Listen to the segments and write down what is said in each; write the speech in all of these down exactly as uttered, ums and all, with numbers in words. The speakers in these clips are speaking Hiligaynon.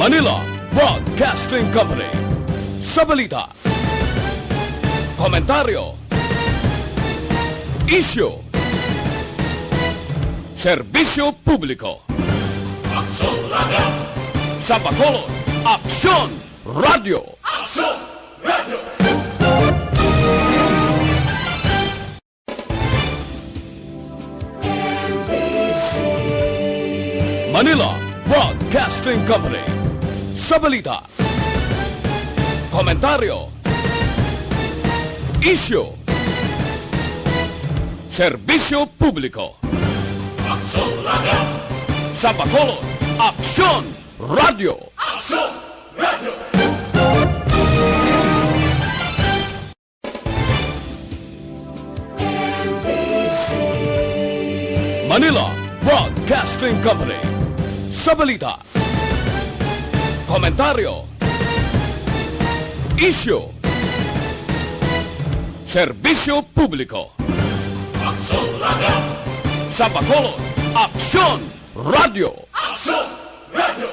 Manila Broadcasting Company. Sa balita, komentaryo, isyu, serbisyo publiko. Aksyon Radio. Sa Bacolod, Aksyon Radio. Aksyon Radio. Manila Broadcasting Company. Sa balita, komentaryo, isyu, serbisyo publiko. Aksyon Radio. Sa Bacolod, Aksyon Radio. Aksyon Radio. Manila Broadcasting Company. Sa balita, komentaryo, isyu, serbisyo publiko. Aksyon Radio. Sa Bacolod, Aksyon Radio. Aksyon Radio.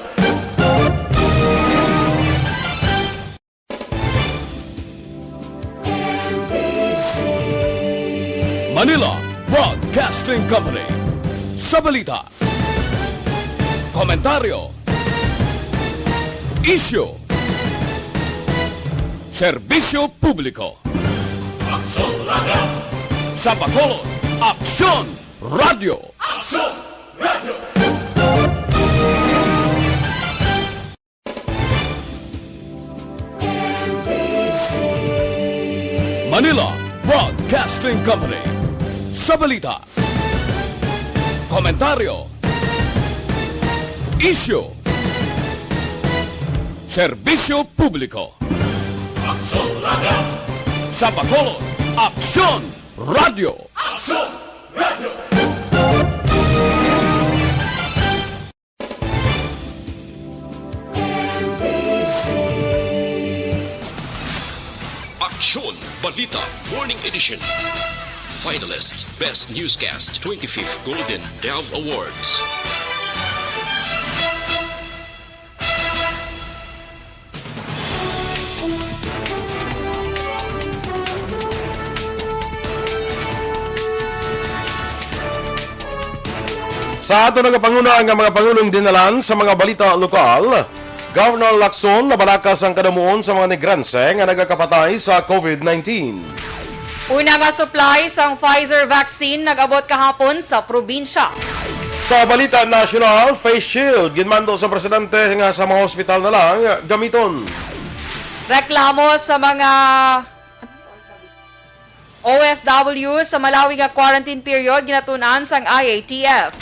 Manila Broadcasting Company. Sa balita, komentaryo, isyu, serbisyo publiko. Aksyon Radio. Sa Bacolod, Aksyon Radio. Aksyon Radio. Manila Broadcasting Company. Sa balita, komentaryo, isyu, serbisyo publiko. Aksyon Radio. Sa Bacolod, Aksyon Radio. Aksyon Radio. Aksyon Balita Morning Edition. Finalist Best Newscast twenty-fifth Golden Dove Awards. Sa ato nagapanguna nga mga pangulong dinalan sa mga balita lokal, Governor Lacson nabalakas ang kadamuon sa mga Negrense nga nagakapatay sa COVID nineteen. Una nga supply sang Pfizer vaccine nag-abot kahapon sa probinsya. Sa balita nasyonal, face shield ginmando sa presidente nga sa mga hospital na lang gamiton. Reklamo sa mga O F W sa Malawi nga quarantine period ginatun-an sang I A T F.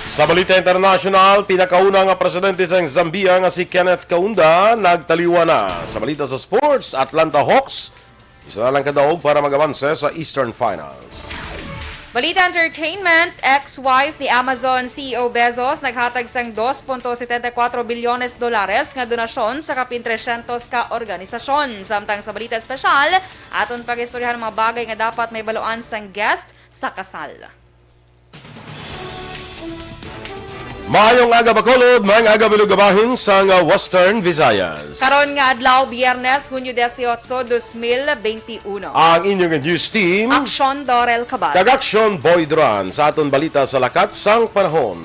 Sa balita internasyonal, pinakauna nga presidente sang Zambia nga si Kenneth Kaunda nagtaliwan na. Sa balita sa sports, Atlanta Hawks isa na lang ka daog para mag-awanse sa Eastern Finals. Balita entertainment, ex-wife ni Amazon C E O Bezos naghatag sang dos punto setenta y cuatro bilyones dolares nga donasyon sa kapin trescientos ka organisasyon. Samtang sa balita espesyal, aton pag-istoryahan ang mga bagay nga dapat mahibaluan sang guest sa kasal. Maayong aga, Bacolod. Maayong aga, bilog nga bahin sang, ah, Western Visayas. Karon nga adlaw, Biyernes, Hunyo dieciocho, dos mil veintiuno. Ang inyong news team, Aksyon Dorel Cabal. Kag Aksyon Boy Duran sa aton balita sa lakat sang panahon.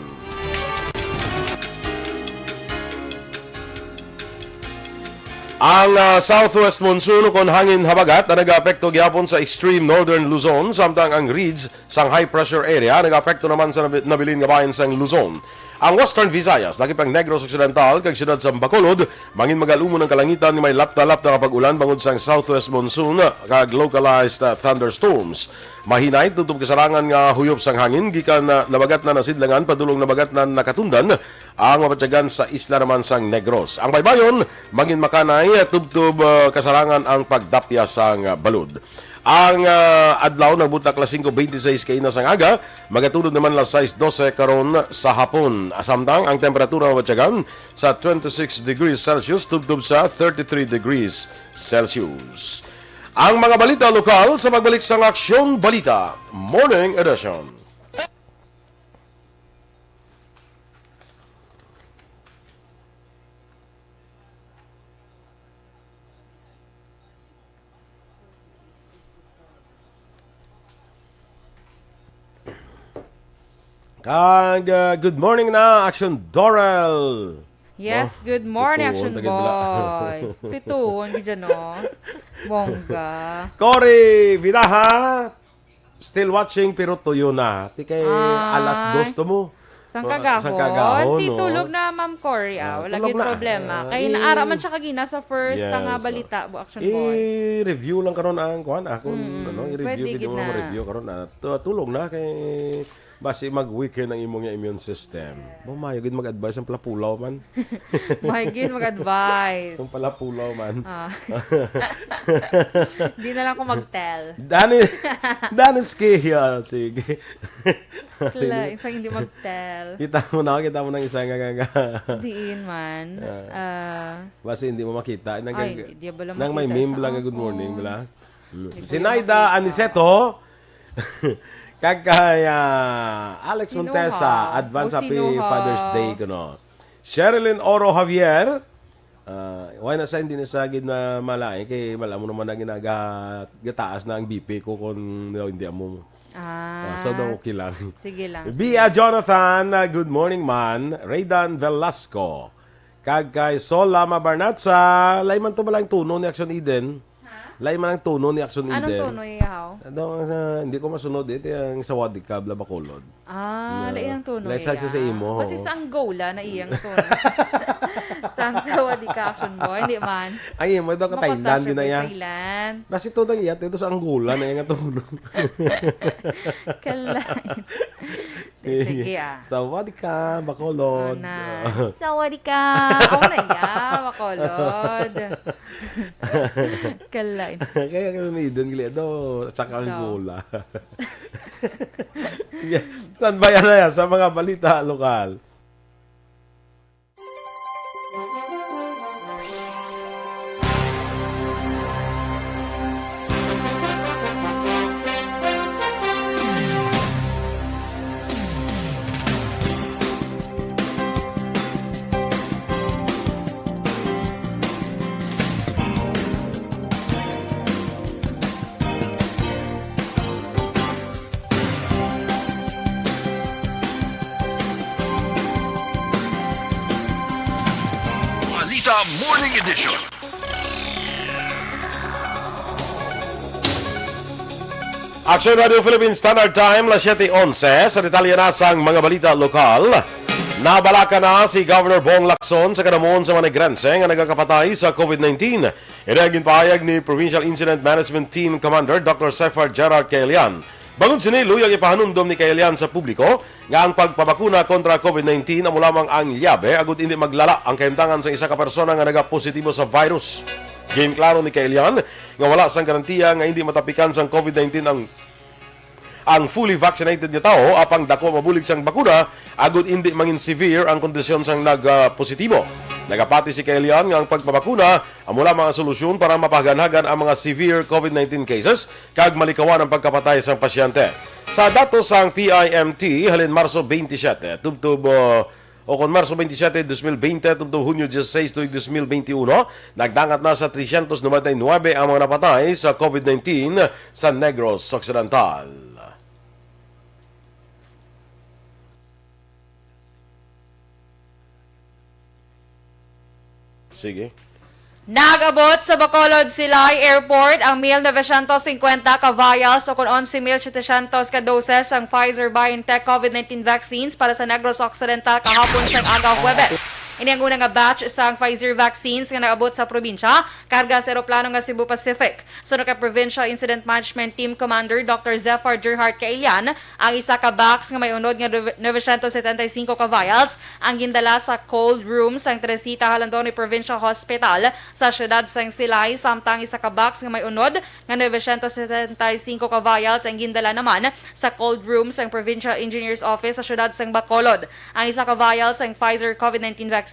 Ang, ah, southwest monsoon ukon hangin habagat ang nagaapekto gihapon sa extreme northern Luzon, samtang ang ridge sang high pressure area nagaapekto naman sa nabi-, nabilin nga bahin sang Luzon. Ang Western Visayas, lakip ang Negros Occidental kag siyudad sang Bacolod, mangin magalumon ang kalangitan nga may lapta-lapta nga pag-ulan bangod sang southwest monsoon kag localized, ah, thunderstorms. Mahinay tubtob kasarangan nga huyop sang hangin gikan, ah, Nabagatnan, Asidlangan padulong Nabagatnan, Nakatundan ang mabatyagan sa isla naman sang Negros. Ang baybayon, mangin makanay, tubtob, ah, kasarangan ang pagdapya sang, ah, balod. Ang, ah, adlaw nagbuta alas singko beintiseis kaina sang aga, magatulod naman alas sais dose karon sa hapon. Samtang ang temperatura mabatyagan sa twenty-six degrees Celsius tubtob sa thirty-three degrees Celsius. Ang mga balita lokal sa pagbalik sang Aksyon Balita Morning Edition. Kag, ah, good morning na, Action Dorel. Yes, Oh, good morning, pituon, Action tagay bala. Boy. Pituon, gid dyan, no? Bongga. Cory Vidaha, still watching, pero tuyo na. Ti kay Ay. alas dos to mo. Sang Ah, kagahon. sang kagahon, Ti no? tulog na, Ma'am Cory, ah. Ah, Wala tulog gid na. problema. Ah, Kay i- naara man siya kagina sa first Yes, nga oh. balita, bu-, Action Boy. I-review lang karon ang kuan, akon, Mm, ano, i-review pwede gid gid mo na. review karon, ah. Tu-, tulog na kay basi mag-weaken ang imong immune system. Ba, maayo gid mag-advise ang palapulaw man. Maayo gid mag-advise. Ang palapulaw man. Ah. Di na lang ko mag-tell. Dani, Dani Ski, ah, sige. Kala, isang hindi mag-tell. Kita mo na, kita mo ng isa nga, nga, nga. Diin man. Ah. Ah. Basi hindi mo makita. Nang, Ay, di, di ba lang nang may makita meme sa lang, good morning, akon. bala? Mm. Hindi ko Si yan Naida makita. Aniceto, kag kay, ah, Alex Sinuha. Montesa, advance O, happy sinuha. Father's Day kuno. Sherilyn Oro Javier, ah, why na sa hindi na sa gid na malain kay wala mo naman na ginaga-, gataas na ang B P ko kung hindi mo. Ah. Ah, so daw okay lang. Sige lang, Bia sige. Jonathan, ah, good morning man. Raydan Velasco. Kag kay Sol Lama Barnatsa, lay man to ba lang tono ni Action Eden? Ha? Lay man ang tono ni Action Anong Eden. tono, Yaw? Ano, ang sa, hindi ko masunod eh, ti ang sawadika, bla Bacolod. Ah, No. lain ang tono Lain sa, iya. sa imo, Kasi oo. sa Angola na iyang tono. Sang sawadika, Action Boy, hindi man. Ang imo, ito ka Thailand, Makata siya din na kay iya. Thailand. Basi to nang iya, ito sa Angola na iya nga tono. Kalain. Sige, sige, ah. Sawadika, Bacolod. Ana. Sawadika. Ako na iya, Bacolod. Kalain. Kaya ka ni Eden, gali, do, tsaka ang Daw. gula. Yeah. Saan ba yan na yan? Sa mga balita lokal. Balita Morning Edition. Action Radio Philippines Standard Time, las siete onse. Sa detalye na sang mga balita lokal, nabalaka na si Governor Bong Lacson sa kanamuon sa mga Negrense nga nagakapatay sa covid nineteen. Ini ang ginpahayag ni Provincial Incident Management Team Commander Doctor Cephar Gerard Caelian. Bangod sini, luyag ipahanumdom ni Caelian sa publiko nga ang pagpabakuna kontra covid nineteen amo lamang ang liyabe agud indi maglala ang kahimtangan sa isa ka persona nga nagapositibo sa virus. Ginklaro ni Caelian nga wala sang garantiya nga indi matapikan sang covid nineteen ang ang fully vaccinated nga tawo, apang daku mabulig sang bakuna, agud indi mangin severe ang kondisyon sang nag, ah, positibo. Nagapati si Caelian nga ang pagpabakuna amo lamang ang solusyon para mapahaganhagan ang mga severe covid nineteen cases kag malikawan ang pagkapatay sang pasyente. Sa datos sang P I M T, halin Marso twenty-seven, tubtob, ah, o kon Marso twenty-seven, dos mil bente, tubtob Hunyo dieciséis, tuig dos mil veintiuno, nagdangat na sa trescientos noventa y nueve ang mga napatay sa covid nineteen sa Negros Occidental. Sige. Nag-abot sa Bacolod Silay Airport ang mil novecientos cincuenta ka vials o kon onse mil setecientos ka doses sang Pfizer-BioNTech covid nineteen vaccines para sa Negros Occidental kahapon sang aga, Huwebes. Ini ang una nga batch sang Pfizer vaccines nga nag-abot sa probinsya, karga sa eroplano nga Cebu Pacific. Suno kay Provincial Incident Management Team Commander Doctor Zephyr Gerhard Caelian, ang isa ka box nga may unod nga nove-, novecientos setenta y cinco ka vials ang gindala sa cold room sang Teresita Jalandoni Provincial Hospital sa siyudad sang Silay, samtang isa ka box nga may unod nga novecientos setenta y cinco ka vials ang gindala naman sa cold room sang Provincial Engineers Office sa siyudad sang Bacolod. Ang isa ka vial sang Pfizer covid nineteen vaccine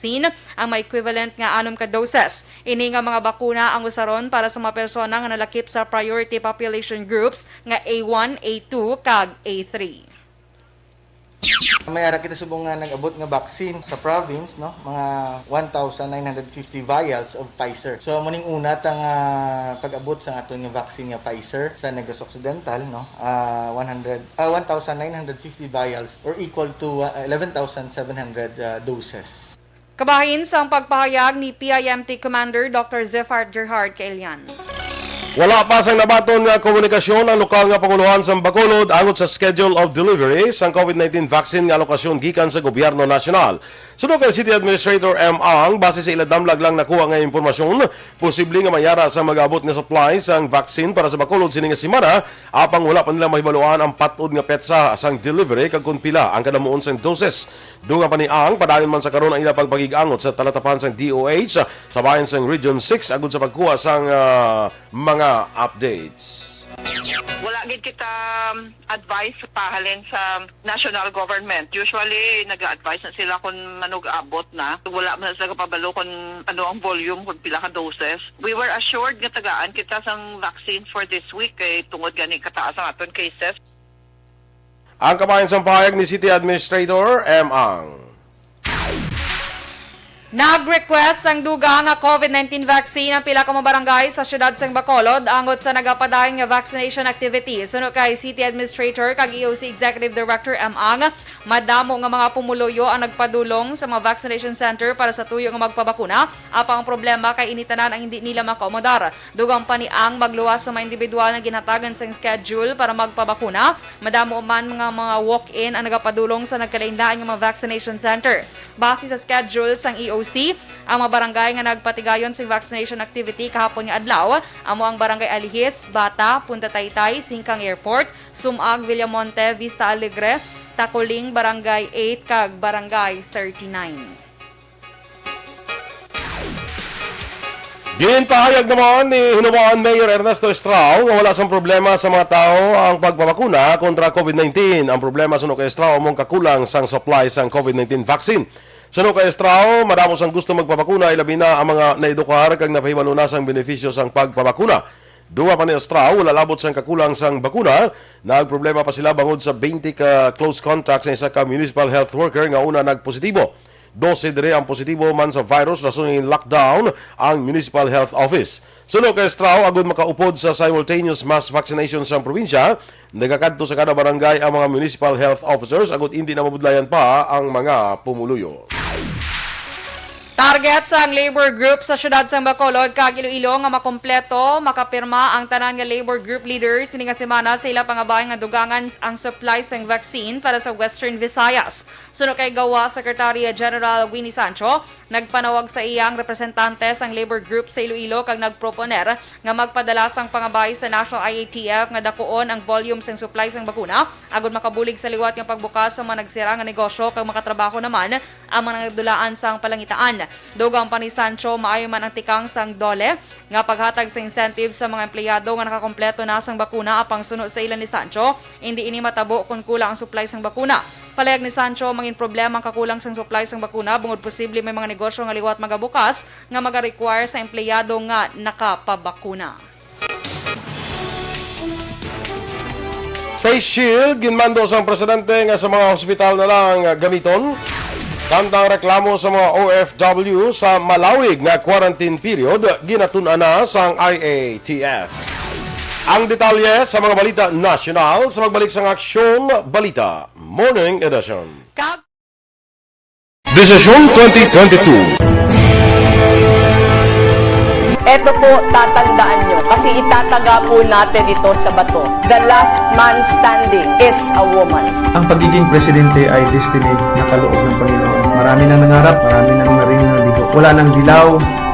ang may equivalent nga anom ka doses. Ini nga mga bakuna ang usaron para sa mga persona nga nalakip sa priority population groups nga A one, A two, kag A three. May ara kita subong nga nag-abot nga vaccine sa province, no? Mga one thousand nine hundred fifty vials of Pfizer. So, amo ning una ta nga pag-abot sa aton nga vaccine nga Pfizer sa Negros Occidental, no? Ah, one hundred, ah, one thousand nine hundred fifty vials, or equal to, ah, eleven thousand seven hundred, ah, doses. Kabahin sang pagpahayag ni P I M T Commander Doctor Zephyr Gerhard Kailian. Wala pa sang nabaton nga komunikasyon ang lokal nga pangulohan sang Bacolod angot sa schedule of delivery sang COVID nineteen vaccine nga alokasyon gikan sa gobyerno nasyonal. Suno kay City Administrator M Ang, base sa ila damlag lang nakuha nga impormasyon, posible nga mayara sa mag-abot nga supply sang vaccine para sa Bacolod sini nga semana, apang wala pa nila mahibaluan ang pat-od nga petsa sang delivery kag kon pila ang kadamuon sang doses. Dungan pa ni Ang, padayon man sa karon ang ila pagpakig-angot sa talatapan sang D O H sa bahin sang Region six agud sa pagkuha sang, ah, mga updates. Wala gid kita, um, advice pahalin sa national government. Usually, nag-a-advise na sila kung manug-abot na. Wala man sila kapabalo kung ano ang volume, kung pila ka doses. We were assured nga tagaan kita sang vaccine for this week kay tungod gani kataas ang aton cases. Ang kabahin sang pahayag ni City Administrator M Ang. Nag-request sang dugang nga COVID nineteen vaccine ang pila ka mga barangay sa siyudad sang Bacolod angot sa nagapadayon nga vaccination activity. Suno kay City Administrator kag E O C Executive Director M Ang, madamo nga mga pumuluyo ang nagpadulong sa mga vaccination center para sa tuyo nga magpabakuna, apang ang problema kay ini tanan ang hindi nila makaumodar. Dugang pa ni Ang, magluwas sa mga individual nga ginhatagan sang schedule para magpabakuna, madamo man nga mga walk-in ang nagapadulong sa nagkalainlain nga mga vaccination center. Base sa schedule sang E O C, ang mga barangay nga nagpatigayon sa vaccination activity kahapon nga adlaw amo ang Barangay Alihis, Bata, Punta Taytay, Singkang Airport, Sumag, Villamonte, Vista Alegre, Taculing, Barangay eight, kag Barangay thirty-nine. Ginpahayag naman ni Hinomoan Mayor Ernesto Estrao nga wala sang problema sa mga tawo ang pagpabakuna kontra COVID nineteen. Ang problema suno kay Estrao amo ang kakulang sang supply sang COVID nineteen vaccine. Suno kay Estrao, madamo sang gusto magpabakuna, ilabi na ang mga naedukar kag napahibalo na sang benepisyo sang pagpabakuna. Dungan pa ni Estrao, wala labot sang kakulang sang bakuna, nagproblema pa sila bangod sa twenty ka close contacts sa isa ka municipal health worker nga una nagpositibo. Dose diri ang positibo man sa virus, rason nga gin-lockdown ang Municipal Health Office. Suno kay Estrao, agud makaupod sa simultaneous mass vaccination sa probinsya, nagakadto sa kada barangay ang mga municipal health officers agud indi na mabudlayan pa ang mga pumuluyo. Target sang labor group sa siyudad sang Bacolod kag Iloilo nga makompleto, makapirma ang tanan nga labor group leaders sini nga semana sa ila pangabayan nga dugangan ang supply sang vaccine para sa Western Visayas. Suno kay GAWA Secretary General Winnie Sancho, nagpanawag sa iya ang representante sang labor group sa Iloilo kag nagproponer nga magpadala sang pangabay sa National I A T F nga dakuon ang volume sang supply sang bakuna agud makabulig sa liwat nga pagbukas sa mga nagsira nga negosyo kag makatrabaho naman ang mga nagdulaan sang palangitaan. Dugang pa ni Sancho, maayo man ang tikang sang DOLE nga paghatag sa incentive sa mga empleyado nga nakakompleto na sang bakuna, apang suno sa ila ni Sancho, indi ini matabo kon kulang ang supply sang bakuna. Palayag ni Sancho, mangin problema ang kakulang sang supply sang bakuna bangod posible may mga negosyo nga liwat magabukas nga maga-require sa empleyado nga nakapabakuna. Face shield, ginmando sang presidente nga sa mga hospital na lang gamiton. Samtang reklamo sa mga O F W sa malawig nga quarantine period, ginatun-an na sang I A T F. Ang detalye sa mga balita nasyonal sa pagbalik sang Aksyon Balita Morning Edition. Kag Desisyon twenty twenty-two. Eto po, tatandaan nyo, kasi itataga po natin ito sa bato. The last man standing is a woman. Ang pagiging presidente ay destiny na kaloob ng Panginoon. Marami nang nangarap, marami nang naring nabigo. Wala nang dilaw,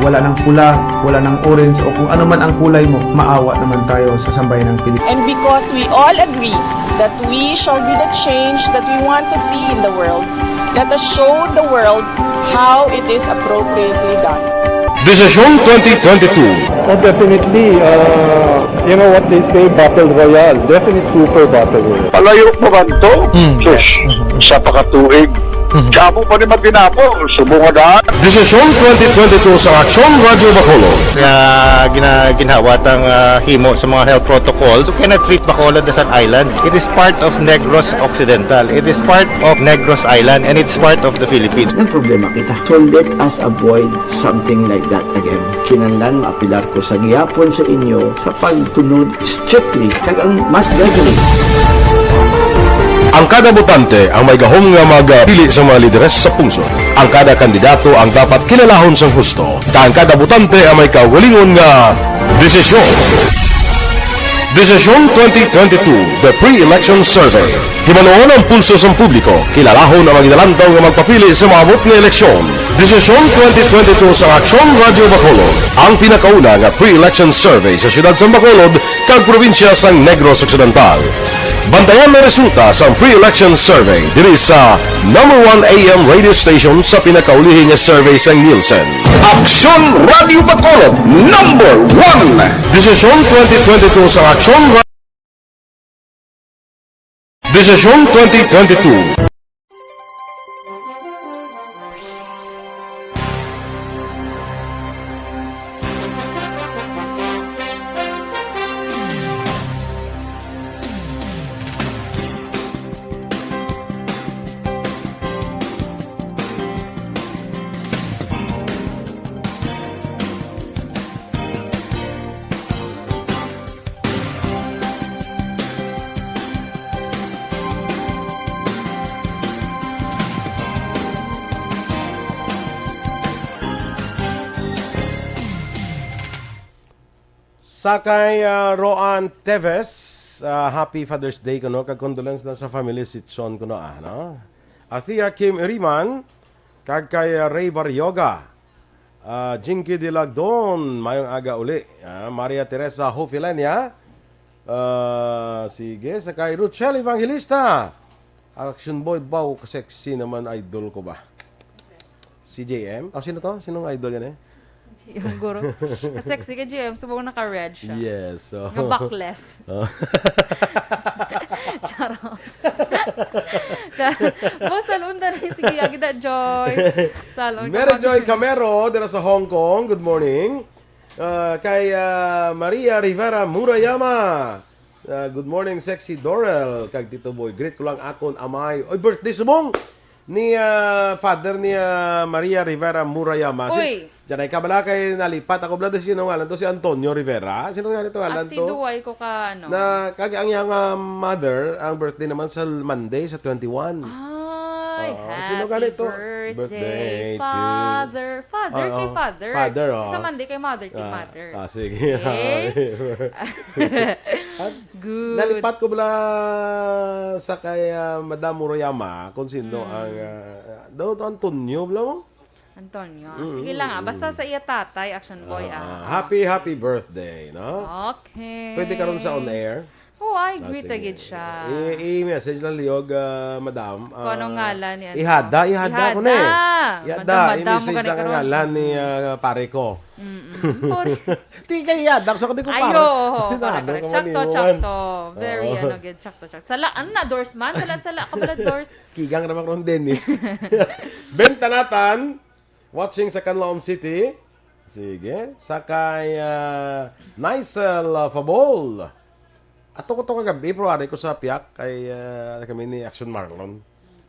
wala nang pula, wala nang orange, o kung ano man ang kulay mo, maawa naman tayo sa sambayan ng Pilipinas. And because we all agree that we shall be the change that we want to see in the world, let us show the world how it is appropriately done. Desisyon twenty twenty-two. Oh, definitely. Uh, you know what they say, battle royale. Definite super battle royale. Palayo pa man to? Hmm. Sus, sa pakatuig, Damo pa ni magdinapo, subong nga daan. Desisyon twenty twenty-two sa Aksyon Radyo Bacolod. Nga gina-, ginhawat ang, ah, himo sa mga health protocols, you cannot treat Bacolod as an island. It is part of Negros Occidental. It is part of Negros Island, and it's part of the Philippines. Ang problema kita. So let us avoid something like that again. Kinahanglan maapilar ko sa gihapon sa inyo sa pagtunod strictly kag ang mass gathering. Ang kada botante ang may gahom nga magpili sa mga lideres sa pungsod. Ang kada kandidato ang dapat kilalahon sang husto, kag ang kada botante ang may kaugalingon nga desisyon. Desisyon twenty twenty-two, The Pre-Election Survey. Himanuon ang pulso sang publiko, kilalahon ang mga ginalantaw nga magpapili sa maabot nga eleksyon. Desisyon twenty twenty-two sa Aksyon Radyo Bacolod, ang pinakauna nga pre-election survey sa siyudad sang Bacolod kag probinsya sang Negros Occidental. Bantayan ang resulta sang pre-election survey diri sa number one A M radio station sa pinakaulihi nga survey sang Nielsen. Aksyon Radio Bacolod, number one. Desisyon twenty twenty-two sa Aksyon Ra-, Desisyon twenty twenty-two. Sa kay, ah, Roan Teves, ah, happy Father's Day kuno, kag condolence na sa family Sitson kuno, ah, no? Athea Kim Iriman, kag kay, ah, Ray Barrioga, ah, Jinky Dilagdon, mayong aga uli. Ah, Maria Teresa Hofilenia, ah, sige, sa kay Rochelle Evangelista. Action boy, baw, ka-sexy naman, idol ko ba? Si J M? Oh, sino to? Sinong idol yan eh? Yung guro. Ka-sexy kay J M, subong naka-red siya. Yes, so. Nga backless. Oh. Charot. Charot. Boss, salon na rin. Sige, agda, Joy. Salon ka, Mary mag- Joy Camero, dira sa Hong Kong. Good morning. Ah, kay, ah, Maria Rivera Murayama. Ah, good morning, sexy Dorel, kag Tito Boy. Greet ko lang akon amay. Oy, birthday subong ni, ah, father ni, ah, Maria Rivera Murayama. Si-, Uy. Diyan ay kabala kay nalipat ako, bala, si sino ngalan to? Si Antonio Rivera. Sino nga nito ngalan Ati to? Duway ko ka, ano? Na, kag ang iyang, ah, mother, ang birthday naman sa Monday, sa twenty-one. Ay, oh, sino happy gani to? Birthday, birthday to father. Father Ah, kay oh. Father. Father, oh. Sa Monday kay mother, kay Ah, mother. Ah, sige. Okay? At Good. Nalipat ko bala sa kay, ah, Madam Murayama kung sino Mm. ang, ah, daw to Antonio, bala mo? Antonio. Mm, Sige lang, ah. mm, Basta mm. sa iya tatay, action boy, Ah, ah. ah, happy, happy birthday, no? Okay. Pwede karon sa on air? Oh, ay, Ah, greet sige. agad siya. I-, i-message lang liyog, ah, madam. Kung anong Ah, ngalan ni ano? ihada, ihada ko na eh. Ihada. Ihada, Madam, madam, i-message gani lang ang karon. ngalan ni, ah, pare ko. Mm-mm. Sorry. Di kay ihada, so di ko Ay, pare. oo, oo, Ihada correct, correct. ka man Tsakto, eh, tsakto. Very, Oo. ano, good. Tsakto, tsakto. Sala, ano na, Dors man? Sala, sala ka pala, Dors. Kigang naman karon, Dennis. Ben Tanatan, watching sa Canlaon City. Sige. Sa kay, ah, Nicel, ah, Fabol. Ato ko to kagabi, pero ari ko sa piyak kay, ah, kami ni Action Marlon.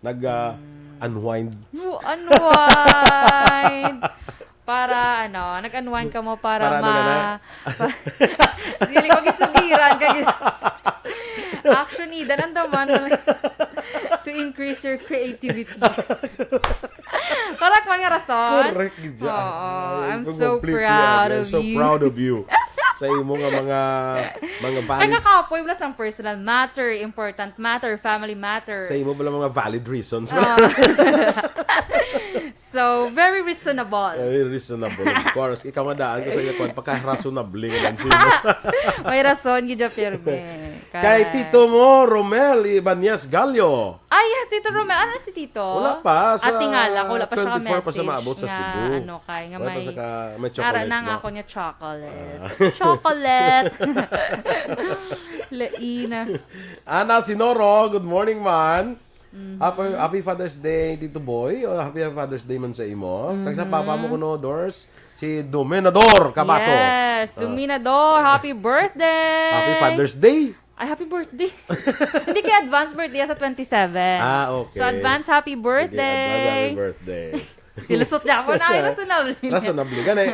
Nag, ah, Hmm. unwind. Oh, unwind. Para, ano, nag-unwind ka mo para Para ano ma-, ka na? pa-, Sige, wag yung sugiran. Kag-, Action, Eden, ang daman. To increase your creativity. Correct man nga rason. Correct gid siya. Oo, Ay, I'm so kung completely proud of you. I'm so proud of you. Sa imo nga mga, mga valid Kaya kakapoy, wala sang personal matter, important matter, family matter. Sa imo bala mga valid reasons. Oh. So, very reasonable. Very reasonable, of course. Ikaw nga daan ko sa iya, kwan, pagka-reasonable nga lang sino. May rason, gid siya, pirmi. Kay Correct. Tito mo, Romel Ibanez Gallo. Ah, yes, Tito Romel. Ano si Tito? Wala pa, sa Ah, tingala ko, wala pa siya twenty-four pa siya ka-message maabot sa nga, Cebu. ano, kay nga Wala pa may siya ka-, may ara chocolates na nga ba? ako niya chocolate. Ah. Chocolate! Laina. Ana Sinoro, good morning, man. Happy, happy Father's Day, Tito Boy. O, happy Father's Day man sa imo. Kag sa papa mo kuno, Dors, si Dominador Kabato. Yes, Ah. Dominador, happy birthday! Happy Father's Day. Ay, happy birthday. Hindi kay advance birthday sa twenty-seven. Ah, okay. So, advance happy Sige, advance happy birthday. Birthday. Nilusot niya ako. Ay, rason na. Rason na, gani.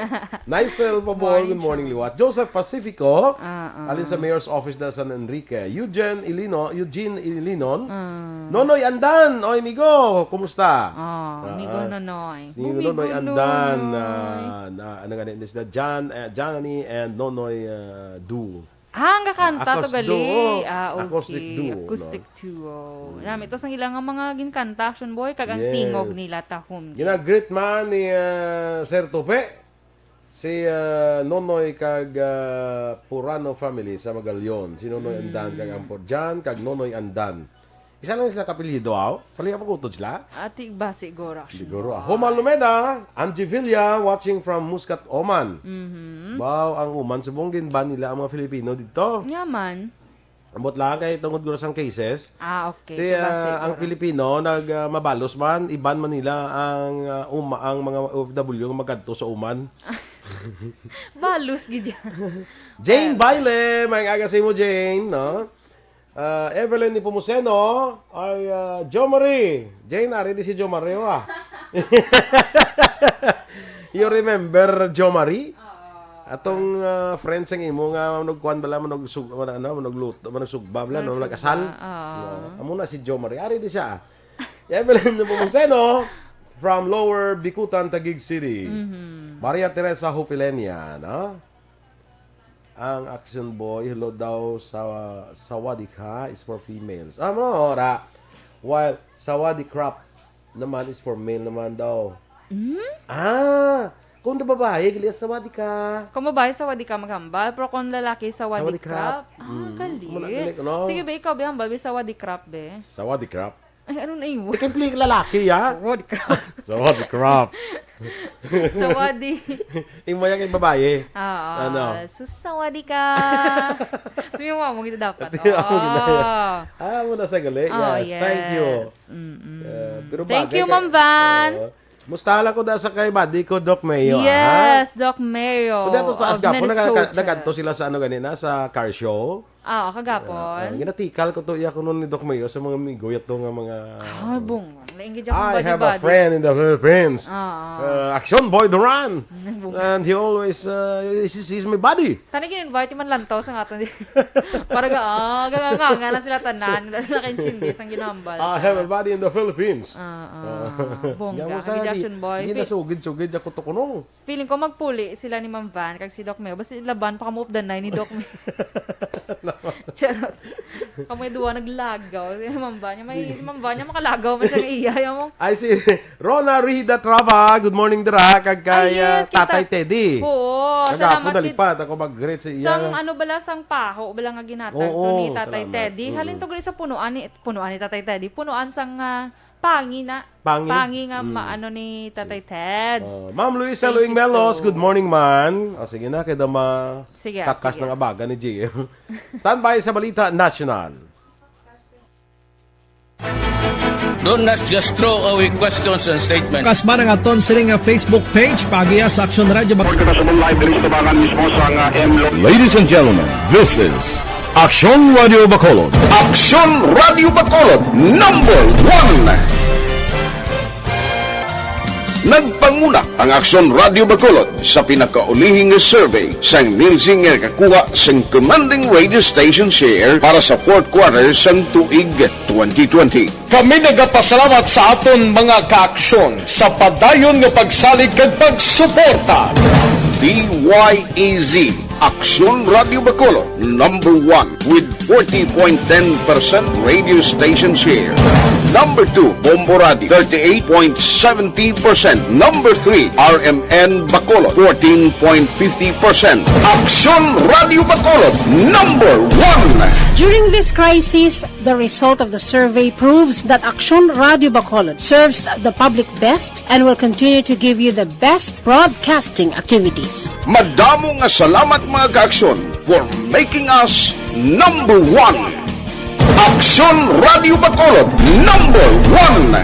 Nicel Pabol, Morning, good morning, Charles. Liwat. Joseph Pacifico, Ah, ah. alin sa Mayor's Office na San Enrique. Eugene Ilino, Eugene Ilinon. Ah. Nonoy Andan, oy, amigo, kumusta? Ah, Ah, amigo ah. Nonoy. Si Amigo Nonoy Andan, Nonoy. ah, na, ano nga ni, sila Jan, eh, Johnny and Nonoy, ah, Du. Ah, ang kakanta to Acos gali. Duo. Ah, Acoustic okay. Duo, Acoustic no? Duo. Mm. Nami, ito sang ilang nga mga ginkanta, Action Boy, kag ang Yes. tingog nila tahom. Gina-greet man ni, ah, Sir Tupe, si, ah, Nonoy kag, ah, Purano family sa Magallon. Si Nonoy Andan kag Mm. Ampor Jan, kag Nonoy Andan. Isa lang sila kapilido, aw? Paliya pa kutod sila? Ati ba siguro, Action Siguro, Boy? ah. Homa Lumeda, Angie Villa, watching from Muscat, Oman. Mhm. Wow, ang Oman, subong ginban nila ang mga Filipino dito. Nga man. Ambot lang kay tungod guro sang cases. Ah, okay. Kaya Diba, siguro. ang Filipino nag, ah, mabalos man, iban man nila ang, ah, uma-, ang mga O F W nga magkadto sa Oman. Balos gid yan. Jane Ah. Baile, may aga sa imo, Jane, no? Ah, Evelyn Nepomuceno, ay, ah, Jo Marie. Jane, ari di si Jo Marie, wa? You remember Jo Marie? Oo. Atong, ah, friend sang imo nga manugkuan bala, manug sug-, ano, ano, manugluto, manugsugba bala, no, Manugsugba, manag-asal. Oo. No, amo na si Jo Marie. Ari di siya. Evelyn Nepomuceno from Lower Bicutan, Taguig City. Mhm. Maria Teresa Hufilenia, no? Ang Action Boy, hello daw sa Sawadika is for females. Ah, mo, ora. While Sawadikrap naman is for male naman daw. Hmm? Ah, kung babae, gali, Sawadika. Kung babae, Sawadika maghambal, pero kung lalaki, Sawadika. Sawadika. Ah, Mm. galit. Muna, galit, no? Sige, be, ikaw, be, hambal, be, Sawadika, be. Sawadika. Ay, ano na imo? Di kay pili lalaki, ya? Sawadika. Sawadika. Sawadi. Imo yan kay babae. Oo. Ano? So, Sawadika. Sabi mo, amo gid dapat. Ito yung amo gid. Oo. Ah, muna sa gali. Oh, Yes, thank you. yes. Mm-mm. Uh, pero Thank bagay you, kay Ma'am Van. Oo. Musta lang ko da sa kay buddy ko, Doc Mayo, ha? Yes, Doc Mayo Kung dito sa of Agapo, nagka-, Minnesota. nagkadto sila sa ano ganina, sa car show. Ah, kagapon. Ah, ah, ginatikal ko to, iya ko nun ni Doc Mayo sa mga migoyat to nga mga Ah, bong. Nainggit akong I have a buddy-buddy. friend in the Philippines. Ah, ah. Uh, Action Boy Duran. Bong. And he always, uh, he's, he's my buddy. Tani gin-invite man lantaw sa aton. Para ga, ah, ga, ga, nga lang sila tanan. Wala sila kaintindi sang ginambal. I have a buddy in the Philippines. Ah, ah. Ah. Bongga. Yan mo sa Ang Action Boy. Hindi Pi- nasugid-sugid ako to kuno. Feeling ko magpuli sila ni Ma'am Van kag si Doc Meo. Basta laban pa kamo updanay ni Doc Meo. Charot. Kamo duwa naglagaw. Si Ma'am Van, may, si Ma'am Van, niya makalagaw man siya nga iya. Yan mo. Ay, si Rona Rida Trava. Good morning, dira. Kag kay, Ay, yes, ah, Tatay kita- Teddy. Oo, Kagapo, salamat, nalipat. Ako mag-greet sa iya. Sang ano bala, sang paho bala nga ginatag to Oo, ni Tatay salamat. Teddy. Halin Mm. to gali sa punuan ni, punuan ni Tatay Teddy. Punuan sang, ah, pangi na. Pangi. Pangi nga Mm. maano ni Tatay Teds. Oh, Ma'am Luisa Thank Luing you Melos, so good morning, man. O, sige na, kaya daw ma-, Sige, takas sige. ng abaga ni G M. Standby sa Balita National. Don't not just throw away questions and statements. Kasba ang aton sini nga Facebook page, paagiha sa Action Radio Bacolod. Report kita sa live diri sa tubangan mismo sa nga M Lo- Ladies and gentlemen, this is Action Radio Bacolod. Action Radio Bacolod, number one. Nagpanguna ang Action Radio Bacolod sa pinakaulihing survey sang Nielsen nga nakakuha sang commanding radio station share para sa fourth quarter sang tuig twenty twenty. Kami nagapasalamat sa aton mga kaaksyon sa padayon nga pagsalig kag pagsuporta. D Y E Z, Aksyon Radio Bacolod, number one with forty point ten percent radio station share. Number two, Bombo Radio, thirty-eight point seventy percent. Number three, R M N Bacolod, fourteen point fifty percent. Aksyon Radio Bacolod, number one. During this crisis, the result of the survey proves that Aksyon Radio Bacolod serves the public best and will continue to give you the best broadcasting activities. Madamo nga salamat, mga kaaksyon, for making us number one. Aksyon Radio Bacolod, number one.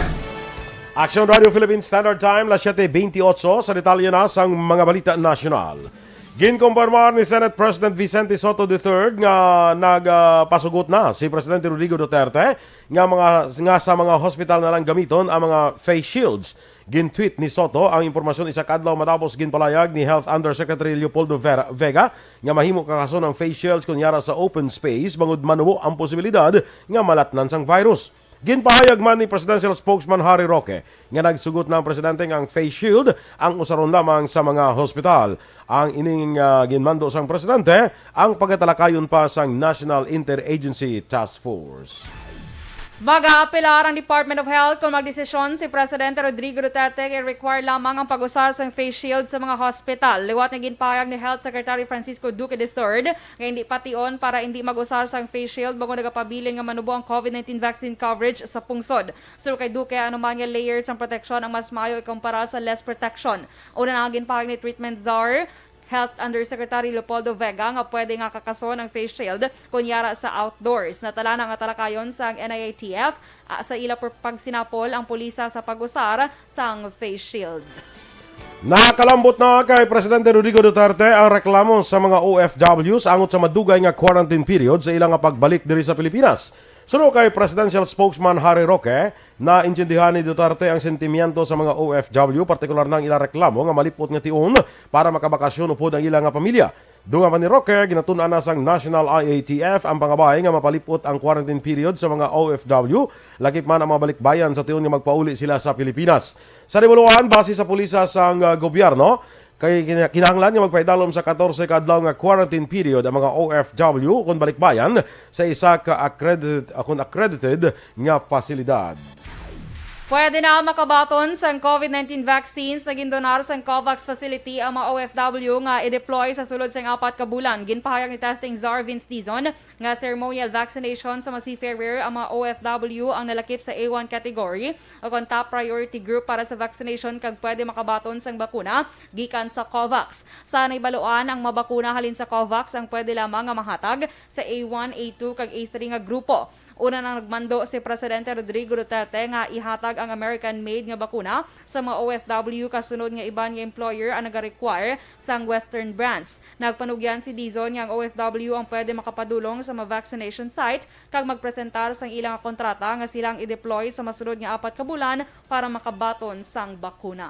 Aksyon Radio Philippine Standard Time, las siete veintiocho. Sa detalye na sang mga balita nasyonal. Ginkumpirmar ni Senate President Vicente Sotto the third nga nagpasugot na si Presidente Rodrigo Duterte nga mga, nga sa mga hospital na lang gamiton ang mga face shields. Gintweet ni Sotto ang impormasyon isa ka adlaw matapos ginpalayag ni Health Undersecretary Leopoldo Ver-, Vega nga mahimo kakason ang face shields kon yara sa open space bangod manubo ang posibilidad nga malatnan sang virus. Ginpahayag man ni Presidential Spokesman Harry Roque nga nagsugot na ang presidente nga ang face shield ang usaron lamang sa mga hospital. Ang ining, ah, ginmando sang presidente ang pagatalakayon pa sang National Interagency Task Force. Mag-aapelar ang Department of Health kung magdesisyon si Presidente Rodrigo Duterte nga i-require lamang ang pag-usar sang face shield sa mga hospital. Liwat nga ginpahayag ni Health Secretary Francisco Duque the third nga hindi pation para hindi mag-usar sang face shield bangod nagapabilin nga manubo ang COVID nineteen vaccine coverage sa pungsod. Suno kay Duque, ano man nga layer sang proteksyon ang mas maayo ikumpara sa less protection. Una na ang ginpahayag ni Treatment Czar Health Undersecretary Leopoldo Vega nga pwede nga kakason ang face shield kon yara sa outdoors. Natala na nga talakayon sang N I A T F, ah, sa ila per-, pagsinapol ang pulisa sa pag-usar sang face shield. Nakalambot na kay Presidente Rodrigo Duterte ang reklamo sa mga O F Ws angot sa madugay nga quarantine period sa ila nga pagbalik diri sa Pilipinas. Suno kay Presidential Spokesman Harry Roque, naintindihan ni Duterte ang sentimiento sa mga O F W, partikular na ang ila reklamo nga malipot nga tion para makabakasyon upod ang ila nga pamilya. Dunga pa ni Roque, ginatun-an na sang National I A T F ang pangabay nga mapalipot ang quarantine period sa mga O F W, lakip man ang mga balikbayan sa tion nga magpauli sila sa Pilipinas. Sa nahibaluan, base sa pulisa sang, ah, gobyerno, kay kina-, kinahanglan nga magpaidalom sa katorse ka adlaw nga quarantine period ang mga O F W kon balikbayan sa isa ka accredited, ah, kon accredited nga pasilidad. Pwede na makabaton sang COVID nineteen vaccines na gindonar sang COVAX facility ang mga O F W nga i-deploy sa sulod sang apat ka bulan. Ginpahayag ni Testing Czar Vince Dizon nga ceremonial vaccination sa mga seafarer ang mga O F W ang nalakip sa A one category o kon top priority group para sa vaccination kag pwede makabaton sang bakuna gikan sa COVAX. Sa nahibaluan, ang mga bakuna halin sa COVAX ang pwede lamang nga mahatag sa A one, A two, kag A three nga grupo. Una nang nagmando si Presidente Rodrigo Duterte nga ihatag ang American-made nga bakuna sa mga O F W kasunod nga iban nga employer ang nagarequire sang Western brands. Nagpanugyan si Dizon nga ang O F W ang pwede makapadulong sa mga vaccination site kag magpresentar sang ila nga kontrata nga sila ang i-deploy sa masunod nga apat ka bulan para makabaton sang bakuna.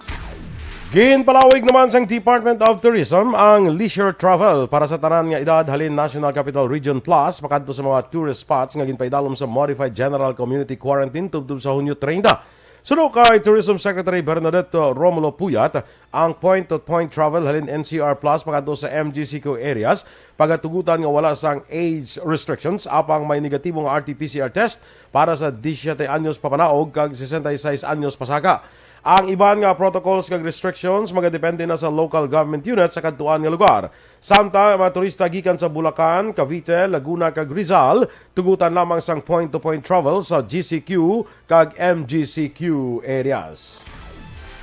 Ginpalawig naman sang Department of Tourism ang leisure travel para sa tanan nga edad halin National Capital Region Plus pakadto sa mga tourist spots nga ginpaidalom sa Modified General Community Quarantine tubtob sa Hunyo treinta. Suno kay Tourism Secretary Bernadette Romulo Puyat, ang point-to-point travel halin N C R Plus pakadto sa M G C Q areas pagatugutan nga wala sang age restrictions, apang may negatibo nga R T P C R test para sa disisiete anyos papanaog kag sesenta y seis anyos pasaka. Ang iban nga protocols kag restrictions magadepende na sa local government unit sa kadtuan nga lugar. Samtang ang mga turista gikan sa Bulacan, Cavite, Laguna, kag Rizal, tugutan lamang sang point-to-point travel sa G C Q kag M G C Q areas.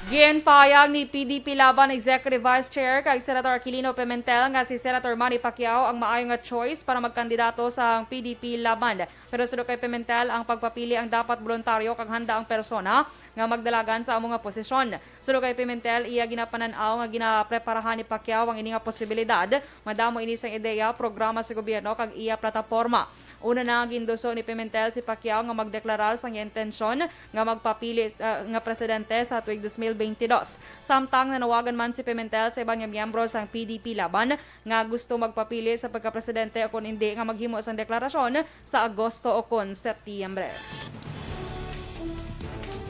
Ginpahayag ni P D P Laban Executive Vice Chair kag Senator Aquilino Pimentel nga si Senator Manny Pacquiao ang maayo nga choice para magkandidato sa P D P Laban. Pero suno kay Pimentel, ang pagpapili ang dapat boluntaryo kag handa ang persona nga magdalagan sa amo nga posisyon. Suno kay Pimentel, iya ginapanan-aw nga ginapreparahan ni Pacquiao ang ini nga posibilidad. Madamo ini sang ideya, programa sa gobyerno kag iya plataporma. Una na, ginduso ni Pimentel si Pacquiao nga magdeklarar sang iya intensyon nga magpapili, ah, nga presidente sa tuig dos mil bentidós. Samtang nanawagan man si Pimentel sa iban nga miyembro sang P D P Laban nga gusto magpapili sa pagkapresidente o kon indi nga maghimo sang deklarasyon sa Agosto o kon Setyembre.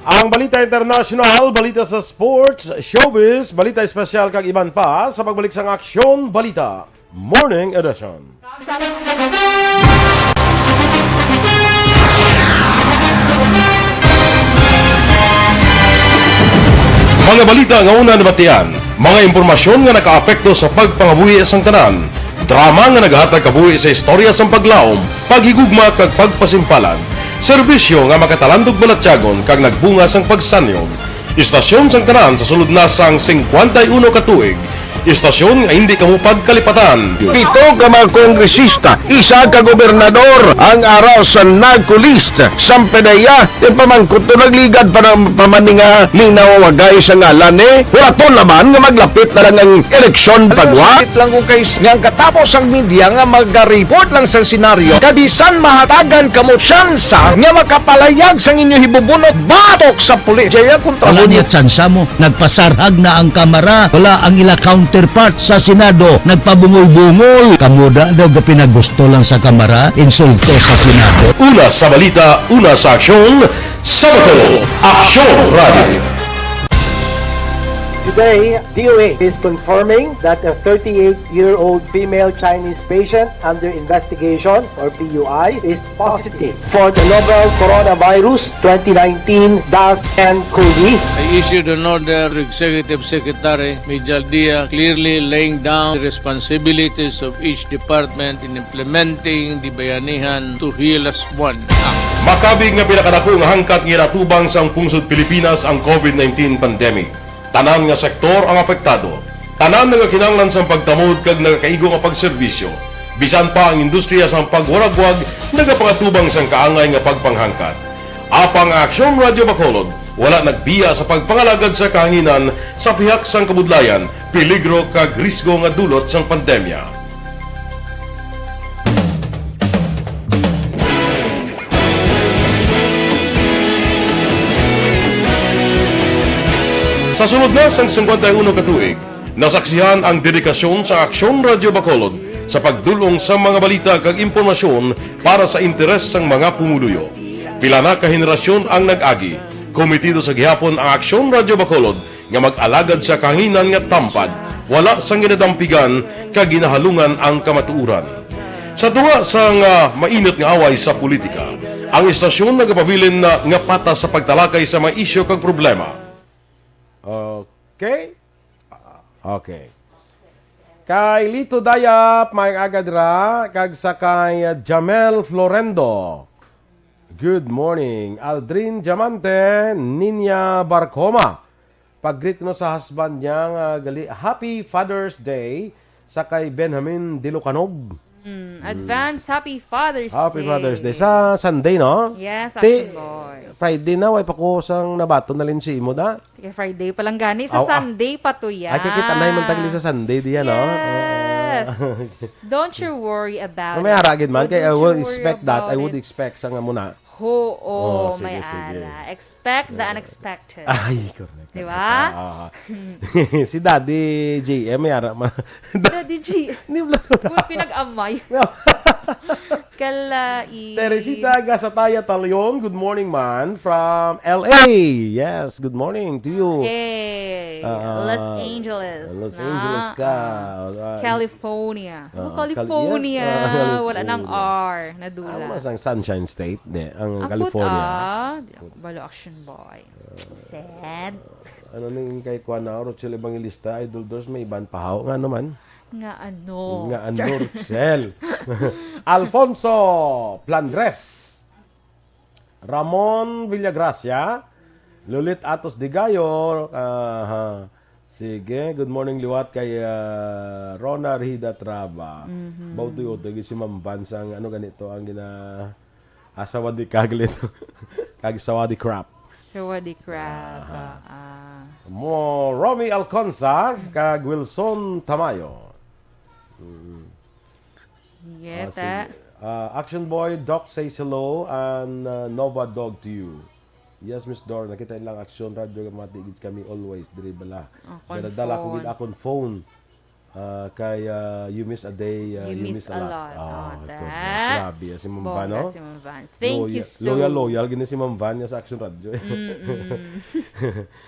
Ang balita internasyonal, balita sa sports, showbiz, balita espesyal kag iban pa sa pagbalik sang Aksyon Balita Morning Edition. Mga balita nga una nabatian, mga impormasyon nga nakaapekto sa pagpangabuhi sang tanan, drama nga naghatag kabuhi sa istorya sang paglaom, paghigugma kag pagpasimpalan, serbisyo nga makatalandog balatyagon kag nagbunga sang pagsanyon. Istasyon sang tanan sa sulod na sang singkwenta y uno ka tuig, Istasyon nga hindi kamo pagkalipatan. Pito ka mga kongresista, isa ka gobernador ang ara sa NAGCO list. Sampedeya, di pamangkot to nagligad pa ng pamaninga ni nawawagay sa ngalan ni. Wala to naman nga maglapit na lang ang eleksyon pagwa. Sakit lang kung kay nga ang katapos ang media nga mag-report lang sa senaryo. Kabisan mahatagan kamo tsansa nga makapalayag sang inyo hibubunot batok sa pulis. Jaya kontra Wala mo niya tsansa mo. Nagpasarhag na ang kamara. Wala ang ila counterpart sa Senado. Nagpabungol-bungol. Kamo da daw gapinagusto lang sa kamara. Insulto sa Senado. Una sa balita, una sa aksyon, sa Bato, Aksyon Radio. Today, D O A is confirming that a thirty-eight-year-old female Chinese patient under investigation, or P U I, is positive for the novel coronavirus twenty nineteen dash N cov. I issued an order to Executive Secretary Mijal Dia, clearly laying down the responsibilities of each department in implementing the Bayanihan to Heal Us One Act. Makabig nga pinakadako nga hangkat nga ginatubang sang pungsod Pilipinas ang covid nineteen pandemic. Tanan nga sektor ang apektado. Tanan nga kinahanglan sang pagtamod kag nagakaigo nga pagserbisyo. Bisan pa ang industriya sang pagwaragwag nagapangatubang sang kaangay nga pagpanghangkat. Apang ang Aksyon Radio Bacolod wala nagbiya sa pagpangalagad sa kahanginan sa pihak sang kabudlayan, peligro kag risgo nga dulot sang pandemya. Sa sulod na sang singkwenta y uno ka tuig, nasaksihan ang dedikasyon sa Aksyon Radio Bacolod sa pagdul-ong sa mga balita kag impormasyon para sa interes sang mga pumuluyo. Pila na ka henerasyon ang nag-agi. Komitido sa gihapon ang Aksyon Radio Bacolod nga mag-alagad sa kahanginan nga tampad, wala sang ginadampigan kag ginahalungan ang kamatuoran. Sa tunga sang, ah, mainit nga away sa politika, ang istasyon nagapabilin na nga patas sa pagtalakay sa mga isyu kag problema. Okay? Okay. Kay Lito Dayap, maayong aga dira, kag sa kay Jamel Florendo. Good morning. Aldrin Diamante, Ninya Barcoma. Pag-greet no sa husband niya nga gali, "Happy Father's Day," sa kay Benjamin Dilucanog. Mm, advance Happy Father's Happy Day. Father's Day. Sa Sunday, no? Yes, Ti, Action Boy. Friday na, way pa ko sang nabaton na lin si imo, da? Kay Friday pa lang gani, sa Aw, ah. Sunday pa to yan. Ay, kay kita na man tagli sa Sunday diyan, no? Yes. Oo. Don't you worry about May it. Haragid man, Don't kay I you will worry expect that. I about would it. Expect sa nga muna. Oo, Oh, sige, may sige. Ara. Expect the Eh, unexpected. Ay, correct, Di correct. Ba? Ah, ah. Si Daddy J M, may ara ma-, Daddy G. Ni bla- Kung pinag-amay. No. Kalait. Teresita Gasataya Talion, good morning, man. From L A. Yes, good morning to you. Hey, Ah, Los Angeles, Los na, Angeles ka. ah, Ah, California. Ah, Oh, Cali-, California. Yes, ah, Wala nang California. R. Nadula. Ang mas ang Sunshine State, di, ang Ang California. Puta. Di ako balo, Action Boy. Sad. Ano ning kay Kuan na, Rochelle Evangelista, Idol Dors, may iban pahaw. Nga naman? Nga ano? Nga ano, Rochelle? Alfonso Plandres. Ramon Villagracia. Lulit Atos Digayo. Aha. Sige, good morning liwat kay, ah, Rona Rida Traba. Mhm. Bautoy-utoy gid si Ma'am Vance ang, ano ganito, ang gina-, ah, sawadee kag lito. Kag sawadee krap. Sawadee krap, Aha. ah, ah. Mo, Romy Alconza, kag Wilson Tamayo. Mm. Yeah, Ah, ta. Sige. Ah, Action Boy, Doc says hello, and, ah, Nova Dog to you. Yes, Miss Dor, nakita lang Action Radio, mati gid kami always diri bala. Oh, Dala-dala ko gid phone. Akon phone. Ah, kay, ah, you miss a day, ah, You you miss miss a a lot. lot. Oh, Oh, ito. ta. Grabe, ah, si Ma'am Van, Bongga oh. Si Ma'am Van. Thank you Loyal, so loyal, loyal gini si Ma'am Van niya sa Action Radio. Mm-mm.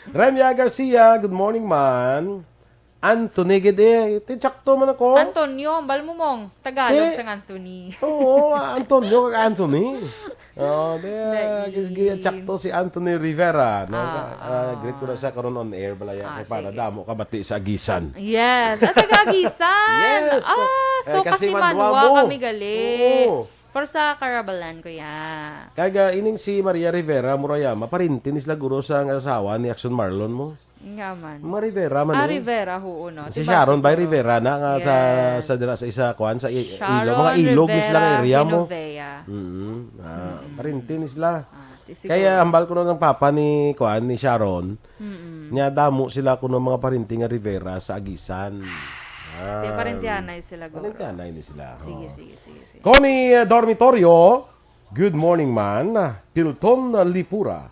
Remia Garcia, good morning, man. Anthony gid eh. Ti, tsakto man ako. Antonio, bal mo mong Tagalog Eh, sang Anthony. Oo, Antonio kag Anthony. Oh, di, Lain. Gis-, gis-, tsakto si Anthony Rivera, no? Ah, Ah, ah. Greet ko na siya karon on air, balaya, Ah, kay para sige. Damo ka bati sa Agisan. Yes, ah, taga Agisan. Yes. Ah, Eh, so kasi kasi Manwa Manwa mo. Kami gali. Oo. Pero sa Carabalan, kuya. Kag, ah, ining si Maria Rivera Murayama, parinti ni sila guro sa asawa ni Action Marlon mo. Nga man. Mga Rivera man Ah, eh. Rivera, oo, no? Si Diba, Sharon by siguro? Rivera na nga sa, Yes. sa dira sa isa, kuan, sa i-, Sharon ilog. Mga ilog ni sila nga Rivera area mo. Genovea. Mm. Ah, Mm-mm. Parinti ni sila. Ah, ti siguro. Kaya hambal ko na ng papa ni, kuan, ni Sharon, Mm-mm. niya damo sila kuno mga parinti nga Rivera sa Agisan. Ah. Ti parintihanay sila, guro. Parintihanay ni sila. Sige, Oo. sige, sige, sige. Connie, uh, Dormitorio, good morning, man. Pilton, uh, Lipura.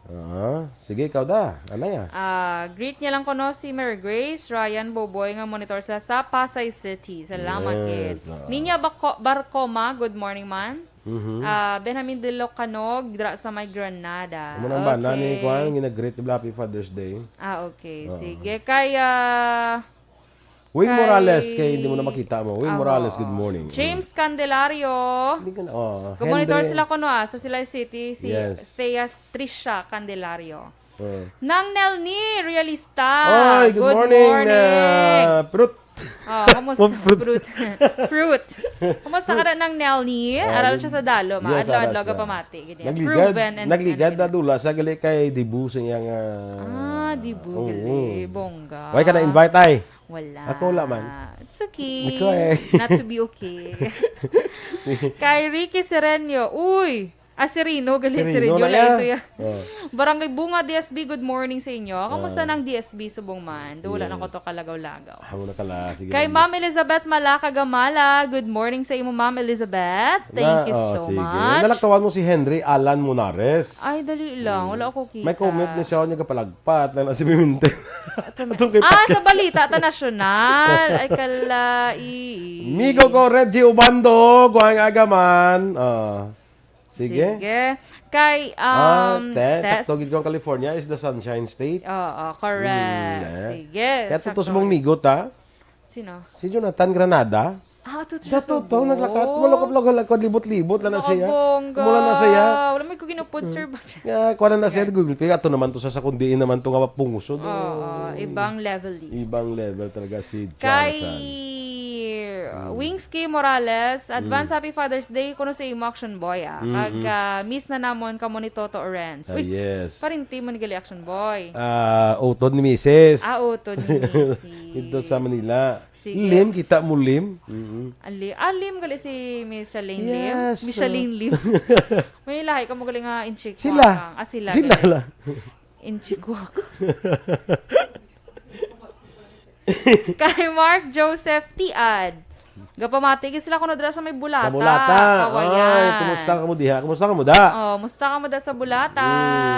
Ah, sige, ikaw da. Ano ya? Ah, greet niya lang ko, no, si Mary Grace, Ryan Boboy, nga monitor sa, sa Pasay City. Salamat, Yes, kid. ah. Ninya Bako-, Barcoma, good morning, man. Mhm. Ah, Benjamin Dilo Canog, dira sa may Granada. Amo nang bana ni Okay. Kwan, gina-greet nila, "Happy Father's Day." Ah, okay. Oo. Sige. Kay, ah, Wing Kay Morales, kay hindi mo na makita mo. Wing Aho. Morales, good morning. James Candelario. Hindi ka na, oh, Gumonitor Henry. sila kuno, ah, sa Silay City, si Yes. Thea Tricia Candelario. Oh. Nang Nelny Realista. Oy, good Good morning, morning. uh, Fruit. Oh, kamusta? Oh, fruit. Fruit. Fruit. Kamusta ka na, Nang Nelny? Oh, Aral yun. siya sa Dalo, ma. Yes, Adlaw-adlaw aral siya. ka pamati, ganyan. Nagligad, Proven and, nagligad and na dula sa gali kay Dibu sa iyang, ah, Ah, Dibu, oo. gali. Bongga. Why ka na-invite, ay? Wala. Ako wala man. It's okay. Ako eh. Not to be okay. Kay Ricky Sereno. Uy! Ah, Sereno, gali, Sereno Sereno, na lain ya. to ya. Oh. Barangay Bunga, D S B, good morning sa inyo. Kamusta Ah. nang D S B subong man? Do wala na Yes. ko to kalagaw-lagaw. Amo na kala, sige Kay lang. Ma'am Elizabeth Malaca Gamala, good morning sa imo, Ma'am Elizabeth. Thank Na, you oh, so sige. much. Nalaktawan mo si Henry Alan Monares. Ay, dali lang. Hmm. Wala ako kita. May comment ni siya, niya kapalagpat lang na si Pimentel. Atong kay Ah, Pati. sa balita ta nasyonal. Ay, kalai. Migo ko, Reggie Ubando, Guang Agaman. Ah. Sige. Sige. Kay, Ah, um, te, test. sakto gid ko ang California is the sunshine state. Oo, correct. Mm, eh. Sige, Kaya sakto tutos mong rin. migot, ha? Sino? Si Jonathan Granada. Ah, tuto siya Dato to, subong. naglakat. Malukop-lukop, libot-libot lang na siya. Nakabongga. Mula na siya. Wala may ko ginupod, Hmm. sir. Bakit? Nga, kuha na na siya, Okay. Google Pay. Ato naman to sa, sa kundiin naman to nga mapungso, no? Oo, ibang level list. Ibang level talaga si Kay Jonathan. Hmm. Wings K Morales, advance Hmm. happy Father's Day kuno sa imo, Action Boy, ah. Kag, Mm-mm. ah, miss na namon kamo ni Toto Renz. Ah, Uy, yes. parinti mo ni gali, Action Boy. Ah, utod ni Misis. Ah, utod ni Misis. Dito sa Manila. Sige. Lim, kita mo, Lim? Mm-mm. Ah, Li-, ah, Lim, gali si Miss Charlene Lim? Yes, Miss uh, Charlene Lim. May lahi ka mo gali nga inchik Sila. wakang. Ah, sila Sila gali. lang. Inchik wak. Kay Mark Joseph Tiad. Gapamati gid sila kuno dira sa may Bulata, Sa Bulata. Kawayan. Ay, kumusta ka mo diha? Kumusta ka mo da? Oh, musta ka mo da sa Bulata?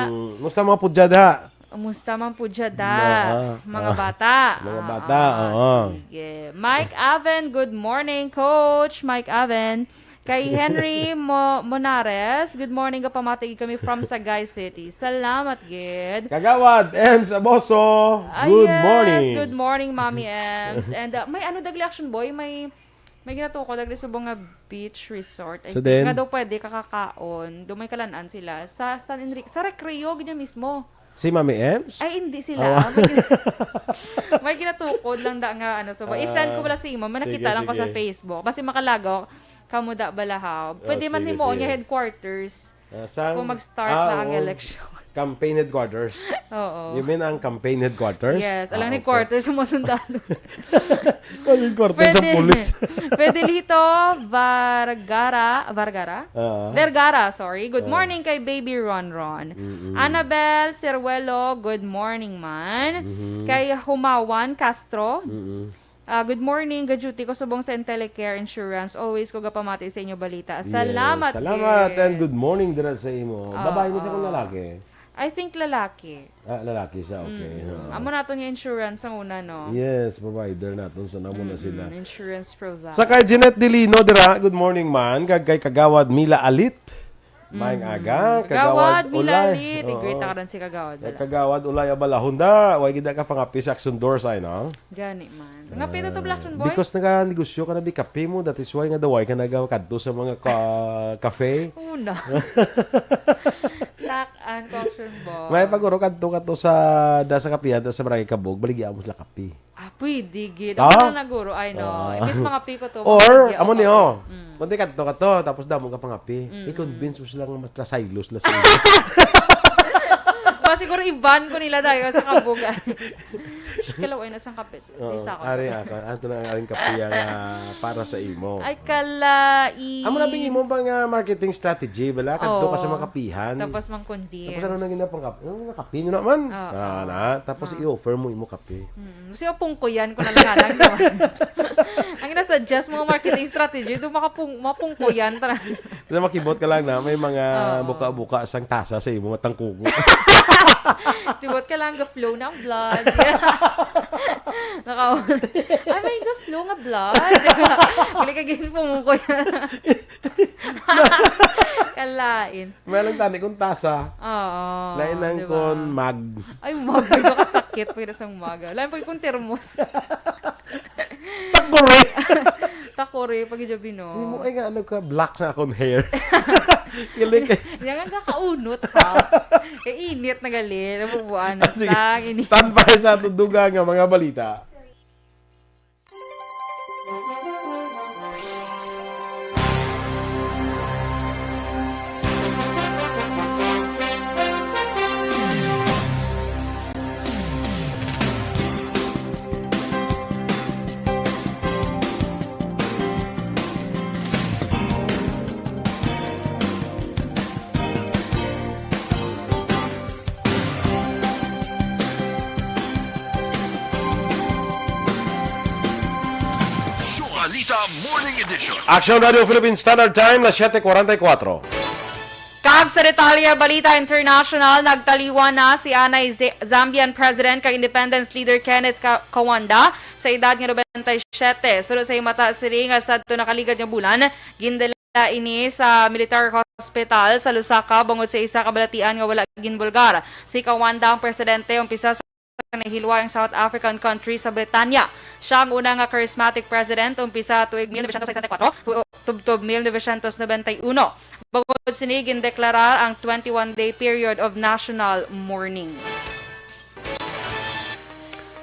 Mm, kumusta mga pudyada? Kumusta man po dyan, da? Ah, Mga ah. bata. Mga Ah, bata, ah, oo. sige. Mike Aven, good morning, Coach Mike Aven. Kay Henry Mo-, Monares, good morning, gapamati gid kami from Sagay City. Salamat gid. Kagawad Ems Aboso, Ah, good yes, morning. good morning, Mommy Ems. And, uh, may ano, Dagli Action Boy, may, may ginatukod, Dagli Subong nga beach resort. I So think then? nga daw pwede kakakaon, daw may kalan-an sila. Sa San Enrique, sa Recreo, ganyan mismo. Si Mami Ems? Ay, hindi sila. Awa. May gina-, may ginatukod lang da nga, ano, so, Ah, i-send ko wala sa imo. May sige, nakita lang ko sa sige. Facebook. Basi makalagaw, kamo da balahaw. Oh, Pwede man sige, himuon sige. nga headquarters Ah, sang, kung mag-start ah, na ang oo. election. Campaign headquarters. Oo. You mean ang campaign headquarters? Yes, Ah, alang okay. headquarters sa mga sundalo. Walang kwarto sa Pwede, pulis. pwede Lito Vargara, Vargara? Ah. Vergara, sorry. Good Ah. morning kay Baby Ronron. Mm-mm. Annabel Seruelo, good morning man. Mhm. Kay Humawan Castro. Mm-mm. Ah, good morning, ga-duty ko subong sa Intellicare Insurance. Always ko gapamati sa inyo balita. Yes. Salamat, Salamat, gid. and good morning dira sa imo. Ah, Babae ni sa kung ah. lalaki? I think lalaki. Ah, lalaki siya, okay. Mm. Ah. Amo naton nga insurance ang una, no? Yes, provider naton. So, namo na Mm-mm, sila. insurance provider. Sa kay Jeanette Delino dira, good morning man. Kag kay Kagawad Mila Alit. Maayong Mhm. aga, Kagawad Kagawad Mila Ulay. Alit. Oo. I-greet na ka rin si Kagawad Kay Mila. Kagawad Ulay Abalahon da. Way gid ka pangapi sa Action Doors ay, no? Gani man. Nga pito to, Black Sun Boy? Because naganegosyo ka na bi kape mo, that is why nga daway ka nagakadto sa mga ka-, cafe. Una. Tak-an ko, Action Boy. May paguro kadto ka to sa, da sa kapihan, da sa Barangay Kabog, baligya mo sila kape. Ah, pwede, gid. Basta? Ako na naguro, ay, no. Ah. Imbis mga piko to, Or, mga amo ni, kape. oh. Mm. Kundi kadto ka to, tapos damo ka pangape. Mm, I-convince mm. mo sila nga mas trasaylos la sa imo. Ba, siguro i-ban ko nila dayon sa kabugan. Shh, kalaw, ay, nasang kapit. Oo, Di sa ako. Ari ako. Ato na ang aring kapiya nga para sa imo. Ay, kalai. Amo na bing imo ba nga marketing strategy, bala? Kadto ka sa Oo. Mga kapihan. Tapos mang convince. Tapos ano na gina pang kape? Ano nga kape nyo naman? Oo. Ah, na. Tapos Ah. i-offer mo imo kape. Mm. Kasi apong ko yan, kung naghalang naman. Ang ina-suggest mo nga marketing strategy, do makapung-, mapungko yan. Tara. Na makibot ka lang na may mga Oo. buka-buka sang tasa sa imo nga tangkugo. Tibot ka lang, ga-flow na ang blood. Naka-, ay, may ga-flow nga blood. Gali ka gid pumukoy. Kalain. May lang tani kung tasa. Oo, Lain lang di ba? Kung mag. Ay, mag. Pwede ka sakit. Pwede sang maga. Lain pag kung termos. Takore. Takore, pag ijabi, no? Hindi mo, ay nga, ano ka, black sa akong hair. Galing ka. Yan nga kaunot, ha? Eh, init na gali. Nabubuan na. Ah, sige. Sang init. Stand by sa atong dugang nga mga balita. Balita Morning Edition. Action Radio Philippine Standard Time, las siete cuarenta y cuatro. Kag sa detalye, balita international, nagtaliwan na si anay Z-, Zambian President kag Independence Leader Kenneth Ka-, Kaunda sa edad nga nobenta y siyete. Suno sa himata sini nga sadto nakaligad nga bulan, gindala ini sa militar hospital sa Lusaka bangod sa isa ka balatian nga wala ginbulgar. Si Kaunda ang presidente umpisa sa nahilwa ang South African country sa Britanya. Siya ang una nga charismatic president umpisa tuig mil novecientos sesenta y cuatro tu-, tubtob mil novecientos noventa y uno. Bangod sini, gindeklara ang twenty-one day period of national mourning.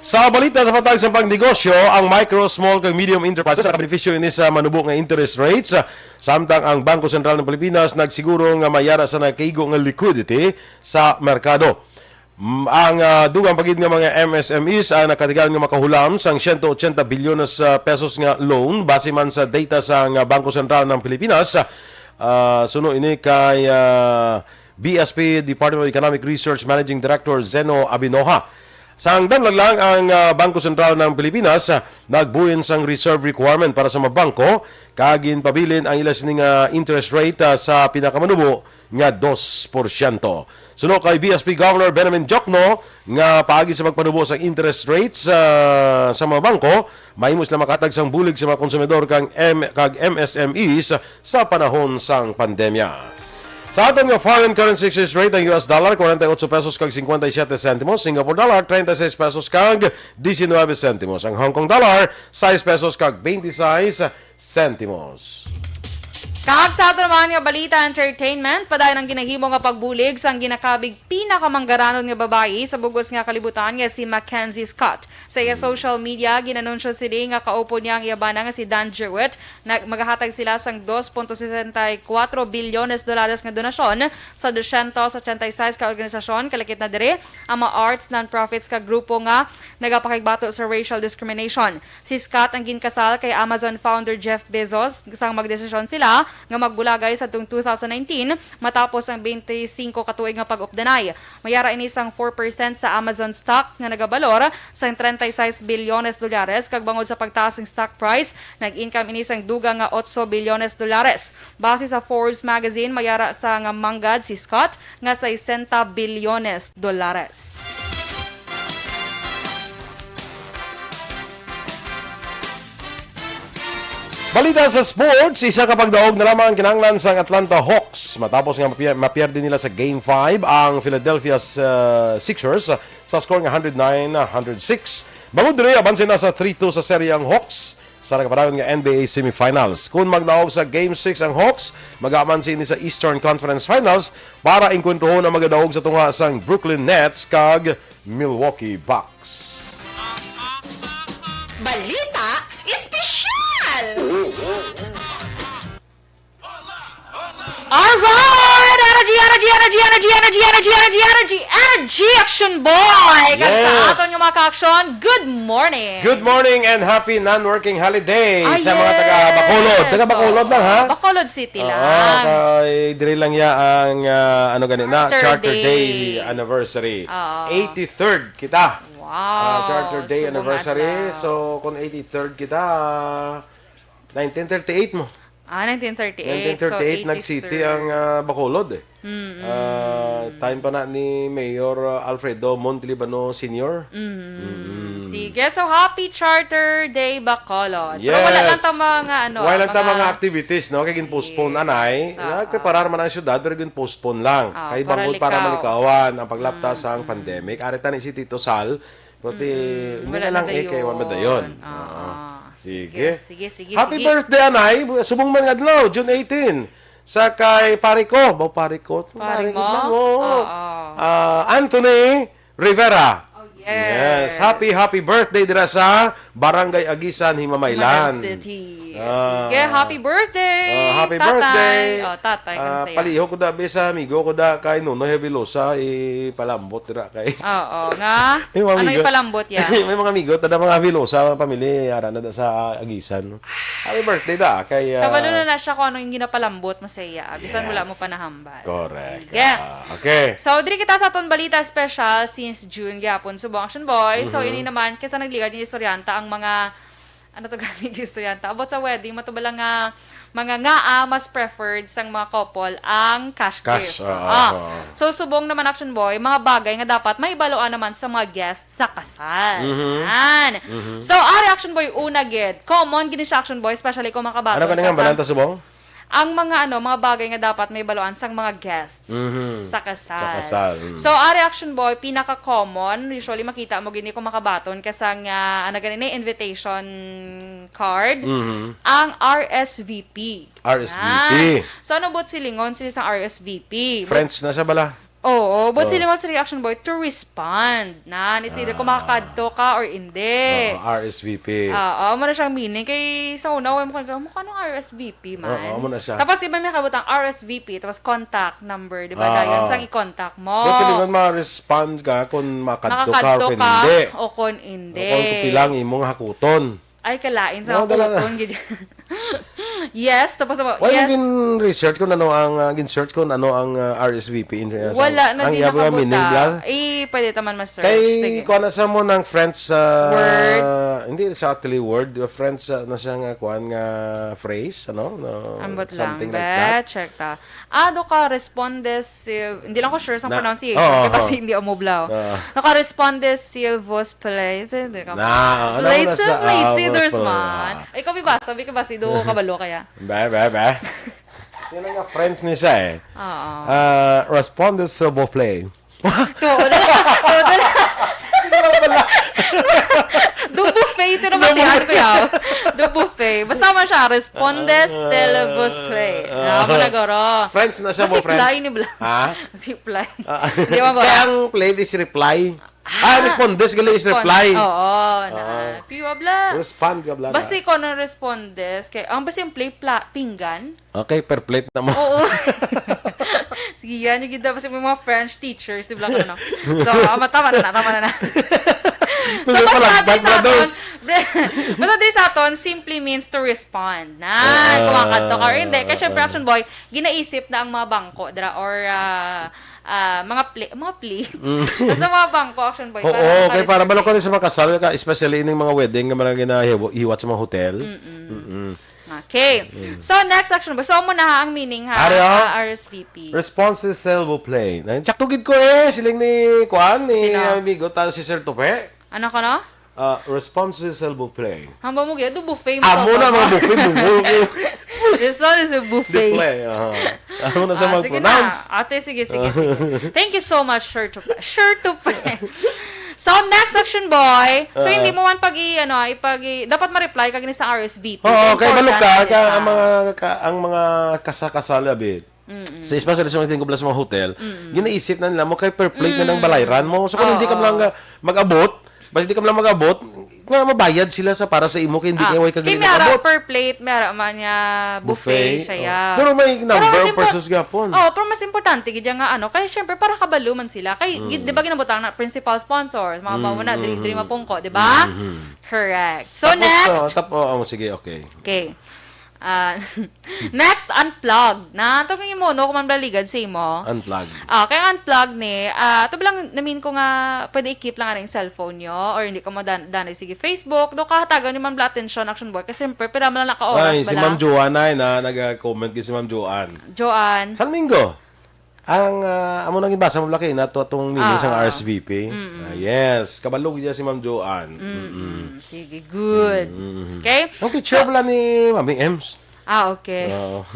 Sa balita sa patag sa pangnegosyo, ang micro, small, kag medium enterprises nakabenepisyo ini sa manubo nga interest rates, samtang ang Bangko Sentral ng Pilipinas nagsiguro nga mayara sa nakaigo nga liquidity sa merkado. Mm, ang, ah, dugang pa gid nga mga M S M Es ang nakatigan nga makahulam sang siyento otsenta bilyones, ah, pesos nga loan, base man sa data sang, ah, Bangko Sentral ng Pilipinas. Ah, suno ini kay, ah, B S P Department of Economic Research Managing Director Zeno Abinoha. Sang danlag lang ang, ah, Bangko Sentral ng Pilipinas, ah, nagbuin sang reserve requirement para sa mga bangko, kag ginpabilin ang ila sining, ah, interest rate, ah, sa pinakamanubo nga dos porsyento. Suno kay B S P Governor Benjamin Diokno nga paagi sa pagpanubo sang interest rates, ah, sa mga bangko, mahimo sila makahatag sang bulig sa mga konsumidor kang M-, kag M S M Es sa panahon sang pandemya. Sa aton nga foreign currency exchange rate, ang U S dollar, kwarenta y ocho pesos kag cincuenta y siete centimos, Singapore dollar, treinta y seis pesos kag diecinueve centimos, ang Hong Kong dollar, sais pesos kag veintiseis centimos. Kag sa ato naman nga balita, entertainment, padayon ang ginahimo nga pagbulig sang ginakabig pinakamanggaranon nga babayi sa bug-os nga kalibutan nga si Mackenzie Scott. Sa iya social media, ginanunsyo sini nga kaupo niya ang iya bana nga si Dan Jewett. Nag-, magahatag sila sang dos punto sesenta y kuatro bilyones dolares nga donasyon sa dosyentos ochenta y seis ka organisasyon, kalakip na diri ang mga arts, non-profits, kag grupo nga nagapakigbato sa racial discrimination. Si Scott ang ginkasal kay Amazon founder Jeff Bezos sang magdesisyon sila nga magbulagay sadtong two thousand nineteen, matapos ang twenty-five ka tuig nga pag-updanay. Mayara ini sang four percent sa Amazon stock nga nagabalor sang treinta y seis bilyones dolares, kag bangod sa pagtaas sang stock price, nag-income ini sang dugang nga otso bilyones dolares. Base sa Forbes magazine, mayara sa nga manggad si Scott nga sesenta bilyones dolares. Balita sa sports, isa ka pagdaog na lamang ang kinahanglan sang Atlanta Hawks matapos nga mapia-, mapierde nila sa Game five ang Philadelphia, uh, Sixers sa score nga hundred nine hundred six. Bangod diri, abanse na sa three two sa serye ang Hawks sa nagapadayon nga N B A semifinals. Kung magdaog sa Game six ang Hawks, mag-aman sini sa Eastern Conference Finals para engkwentrohon ang magadaog sa tunga sang Brooklyn Nets kag Milwaukee Bucks. Balita Espesyal! Alright! Energy, energy, energy, energy, energy, energy, energy, energy, energy, Action Boy! Kag sa Yes! aton nga mga ka-action, good morning! Good morning and happy non-working holiday Ah, sa mga yes! taga Bacolod. Taga Bacolod Oo. lang, ha? Bacolod City Oo, lang. kay diri lang ya ang, ah, ano gani na, Charter Charter Day. Day anniversary. Oo. Eighty-third kita. Wow. Ah, Charter Day Subong anniversary. adlaw. So, kung eighty-third kita, nineteen thirty-eight mo. Ah, nineteen thirty-eight. So, nineteen thirty-eight, nag-city eighty-third. ang, ah, Bacolod, eh. Mm-mm. Ah, time pa na ni Mayor, ah, Alfredo Montelibano Senior. Mm-mm. Mm-mm. Sige, so happy Charter Day, Bacolod. Pero wala lang Yes. ta mga, ano, Wala lang ta mga mga activities, no? Kay gin-postpone, Yes. anay. Ah, Nagpreparar ah. man ang syudad, pero gin-postpone lang. Ah, Kay para bangod para likaw. malikawan ang paglapta Mm, sang mm. pandemic. Ari tani si Tito Sal, pero ti-, Mm, hindi wala na lang na eh, kay wa dayon. madayon. Ah, Oo. ah. Sige. Sige, sige, sige, Happy sige. birthday, anay. Subong man nga adlaw, June eighteen. Sa kay pare ko. Ba, pare ko? Pare Pare mo? gid lang, oo. Oo. Ah, Anthony Rivera. Oh, Yes. yes. Happy, happy birthday dira sa Barangay Aguisan, Himamaylan. Himamaylan City. Ah. Sige, happy birthday, Ah, happy tatay. birthday. Oh, tatay, Ah, kanang saya. paliho ko da, be, sa amigo ko da kay Nonoy Habilosa, ipalambot dira kay Oo, nga. May mga Ano amigo. ipalambot ya? May mga amigo, tada mga Habilosa, mga pamilya, ara na da sa Aguisan. Happy birthday da, kay, ah, Kabalo na na siya kung ano yung ginapalambot mo sa iya. Bisan wala mo Yes. pa nahambal. Correct. Sige. Ah, okay. So, diri kita sa aton balita special since June gyapon, subong Action Boy. So, Mhm. ini naman, kaysa nagligad yung istoryanta ang mga, ano to gani yung istoryanta? About sa wedding, matubala nga, mga ngaa mas preferred sang mga couple ang cash Cash, gift. oo, Ah. oo. So, subong naman, Action Boy, mga bagay nga dapat may baloan naman sa mga guests sa kasal. Mhm. Yan. Mhm. So, ari, Action Boy, una gid. Common gini siya, Action Boy, especially kung makabaton Ano ka nga ka sa balanta, subong? Ang mga, ano, mga bagay nga dapat may baloan sang mga guests Mhm. sa kasal. Sa kasal, mm. So, ari, Action Boy, pinaka-common, usually makita mo gini kung makabaton ka sa nga, ano gani, invitation card, Mhm. ang R S V P. R S V P. Yan. So, ano buot silingon sila sa R S V P? Buot French na siya bala. Oo, buot Oh. silingon sa Action Boy to respond. Na, it's either kung Ah. makakadto ka or hindi. Oo, R S V P. Oo, amo na siyang meaning. Kay sa una, wala mo kung, mo kanong R S V P man? Oo, amo na siya. Tapos, di ba may kabutang R S V P, tapos contact number, di ba? Ah, Dayon, oo. sang i-contact mo. Buot silingon, ma-respond ka kung makadto ka Makakadto or ka hindi. o kung hindi. O kung pila ang imong hakuton. Ay, kalain sa Wala lang. hakuton, gid. Yes, tapos na, Wala yes. gin-research kung ano ang, ah, gin-search kung ano ang, ah, R S V P in, ah, sa, Wala na ang di iyang mga meaning, nakabutang. bla? Eh, pwede ta man ma-search. Kay, Sige. kuha na sa mo ng French, ah, Word. hindi siya actually word, French, ah, na siya nga, kuha nga phrase, ano? No, Ambot lang, something like that. bet. Check ta. Ah, do ka respondes, eh, hindi lang ko sure sa Na-, pronunciation, oo, kaya kasi oo. hindi umublaw. Oo. Naka-respondes silvus play. Hindi ka Na, ano Play mo na sa sa, ah, Play Leaders ah, man. Ay, kami ba? Sabi ka ba si do kabalo kaya? Ba, ba, ba. Yun ang nga French ni siya eh. Oo. Ah, respondes silvus play. Tuod na lang. Tuod na lang. Hindi naman pala. Do buffet, ito naman Dubu- tiyan ko yaw. Do buffet. Basta man siya, responde, Ah, syllabus, play. Ah, Ah, mo na, goro. Friends na siya mo, Kasi friends. Play ni Bla. Ha? Si play. Ah, Di ba, goro? Kaya ang play is reply. Ah, Ah, respondes gali is respond. reply. Oo, na. Ah. Piwa, Bla. Respond ka, Bla, na. Basta ko na respondes. Kaya, ang basta yung play, pla, pinggan. Okay, per plate na mo. Oo. Sige, yan yung gid dapat sa mga French teachers, di ba, ano? So, ah, tama na na, tama na na. So, Hindi basta pala, di sa aton, bad brothers. Bre-, basta di sa aton, simply means to respond. Na, Ah, kumakadto ka or hindi. Kaya syempre, ah. Action Boy, ginaisip na ang mga bangko, dra, or, ah, ah, mga pla-, mga plate. Mm. Basta mga bangko, Action Boy, Oo, para kay para makaresort balo ka sila. Rin sa mga kasal, ka, especially ining mga wedding nga mga ginahiwa-, hiwat sa mga hotel. Mm-mm. Mm-mm. Okay. Mm. So, next, Action Boy. So, amo na ha ang meaning ha, Ari, oh. ah, R S V P. Responses, s'il vous plaît. Ay, tsakto gid ko eh. Siling ni, kuan, ni Sino? amigo ta, si Sir Tupe. Ano ka, no? Ah, responses, s'il vous plaît. Hamba mo gid, do buffet mo Amo ka na, ba? mga buffet, bungol ko. Responses, buffet. Buffet, aha. Amo na sa Ah, mga sige pronounce. na. Ate, sige, sige, sige. Thank you so much, Sir Tupe. Sir Tupe. So, next, Action Boy. So, Ah. hindi mo man pag i-, ano, ipag i-, dapat ma-reply ka gani sa R S V P. Oo, Kaya kay balo important ka, ka, gid ang ka. mga, ka, ang mga kasa-kasal, abi. Mm-mm. Sa, especially sa mga tingkubla sa mga hotel, Mm-mm. ginaisip na nila mo kay per plate na nang Mm. balayran mo. So, kung hindi ka Oo. man lang, ah, mag-abot, basta hindi ka man lang mag-abot, Nga mabayad sila sa para sa imo, kay hindi Ah, kayo kay kagaling may ara abot. Per plate, may ara man nga buffet, Buffet, siya, oh. Ya. Pero may Pero number mas of impor-, persons gapon. Oh, pero mas importante gid ya nga ano, kay syempre para kabalo man sila. Kay Mm. gi-, di ba ginabutang na principal sponsors, mga Mm, mao na, diri, mm, diri mm. mapungko, di ba? Mm, mm. Correct. So, Tapos, next. oh, tap-, oh, oh, sige, okay. Okay. Ah, next, unplug. Na, ito yung mo, no? Kung man baligan sa imo. Unplug. Ah, kaya unplug ni, ah, ito lang namin ko nga pwede i-keep lang ang cellphone nyo or hindi ka mo dan danay sige Facebook. Do kahatagan ni man bla atensyon, Action Boy. Kasi siyempre, pira man lang ka oras Ay, si bala. Ma'am Joanne ay na, nag-comment gid si Ma'am Joanne. Joanne. Salmingo. Ang, ah, amo nang gibasa mo laki na to atong meaning sang Ah, ah. R S V P. Mm-mm. Ah, yes, kabalo gid si Ma'am Joanne. Mm-mm. Mm-mm. Sige, good. Mm-mm. Okay? Ang teacher So pala ni Mami Ems. Ah, okay. Oo.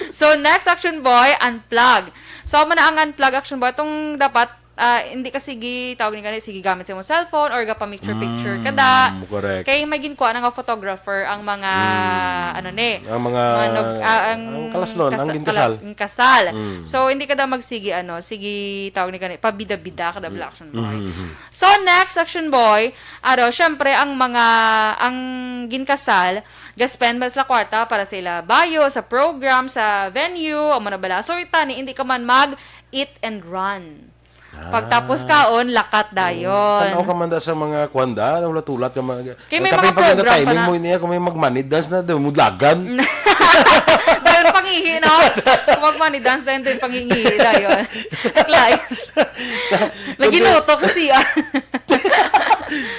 So, next, Action Boy, unplug. So, amo na ang unplug, Action Boy. Itong dapat, ah, hindi ka sige, tawag ni gani, sige gamit sa imong cellphone or gapa-picture-picture ka da. Mm, correct. Kay may ginkuha na nga photographer ang mga, Mm. ano ni, Ang mga, mga nag-, ah, ang ang kalasnon, ang kas-, ginkasal. kalas-, ginkasal. Mm. So, hindi ka daw magsigi, ano, sige, tawag ni gani, pabida-bida ka daw, Mm. Action Boy. Mm-hmm. So, next, Action Boy, ano, syempre, ang mga, ang ginkasal, ga-spend man sila kwarta para sa ila bayo, sa program, sa venue, amo na bala. So, itani, hindi ka man mag-eat and run. Pagtapos Ah. kaon, lakat dayon. Tanaw ka man da sa mga kwanda, ulat-ulat ka mga Kay may Tapos mga pag program timing pa na. mo, ini ako may mag-money dance na, daw mo dlagan. Dayon pangihi, no? Kung mag-money dance, dayon, dayon pangihi, dayon. Like, naginutok sa C R.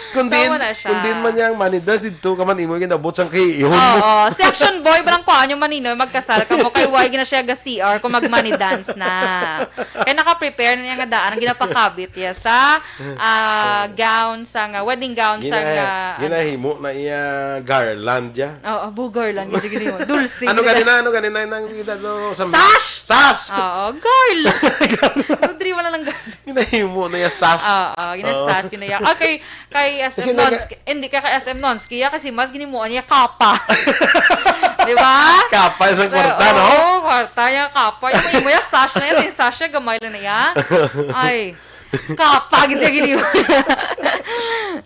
Kung Sama din, na siya. kung din man yang money dance, dito ka man imo yung inabot sang kaihon mo. Oo. Si Action Boy, barang kuhaan yung maninoy, magkasal ka mo, kay why gina siya ga C R kung mag-money dance na. Kaya naka-prepare na niya nga daan, ang ginapakabit niya sa, ah, gown, sa nga, wedding gown, sa Gina-, nga, ano. ginahimo na iya garland, ya. Oo, abo, garland, yung gini mo. Dulce, Ano gini ganina, ano ganina, nang kita to, sa Sash! Sash! Oo, garland. Ano, diri wala lang garland. Ginahimo na iya sash. Oo, gina-sash, Oo. gina-, okay. Kay S M Kasi naga- Nonski, hindi ka kay S M Nonski, ya, kasi mas ginimuan niya kapa. Di ba? Kapa, isang So, kwarta, no? oo, kwarta niya, kapa. Yung, yung, yung sash na yan, yung sash niya, gamay lang na yan. Ay, kapa, gid niya ginimuan.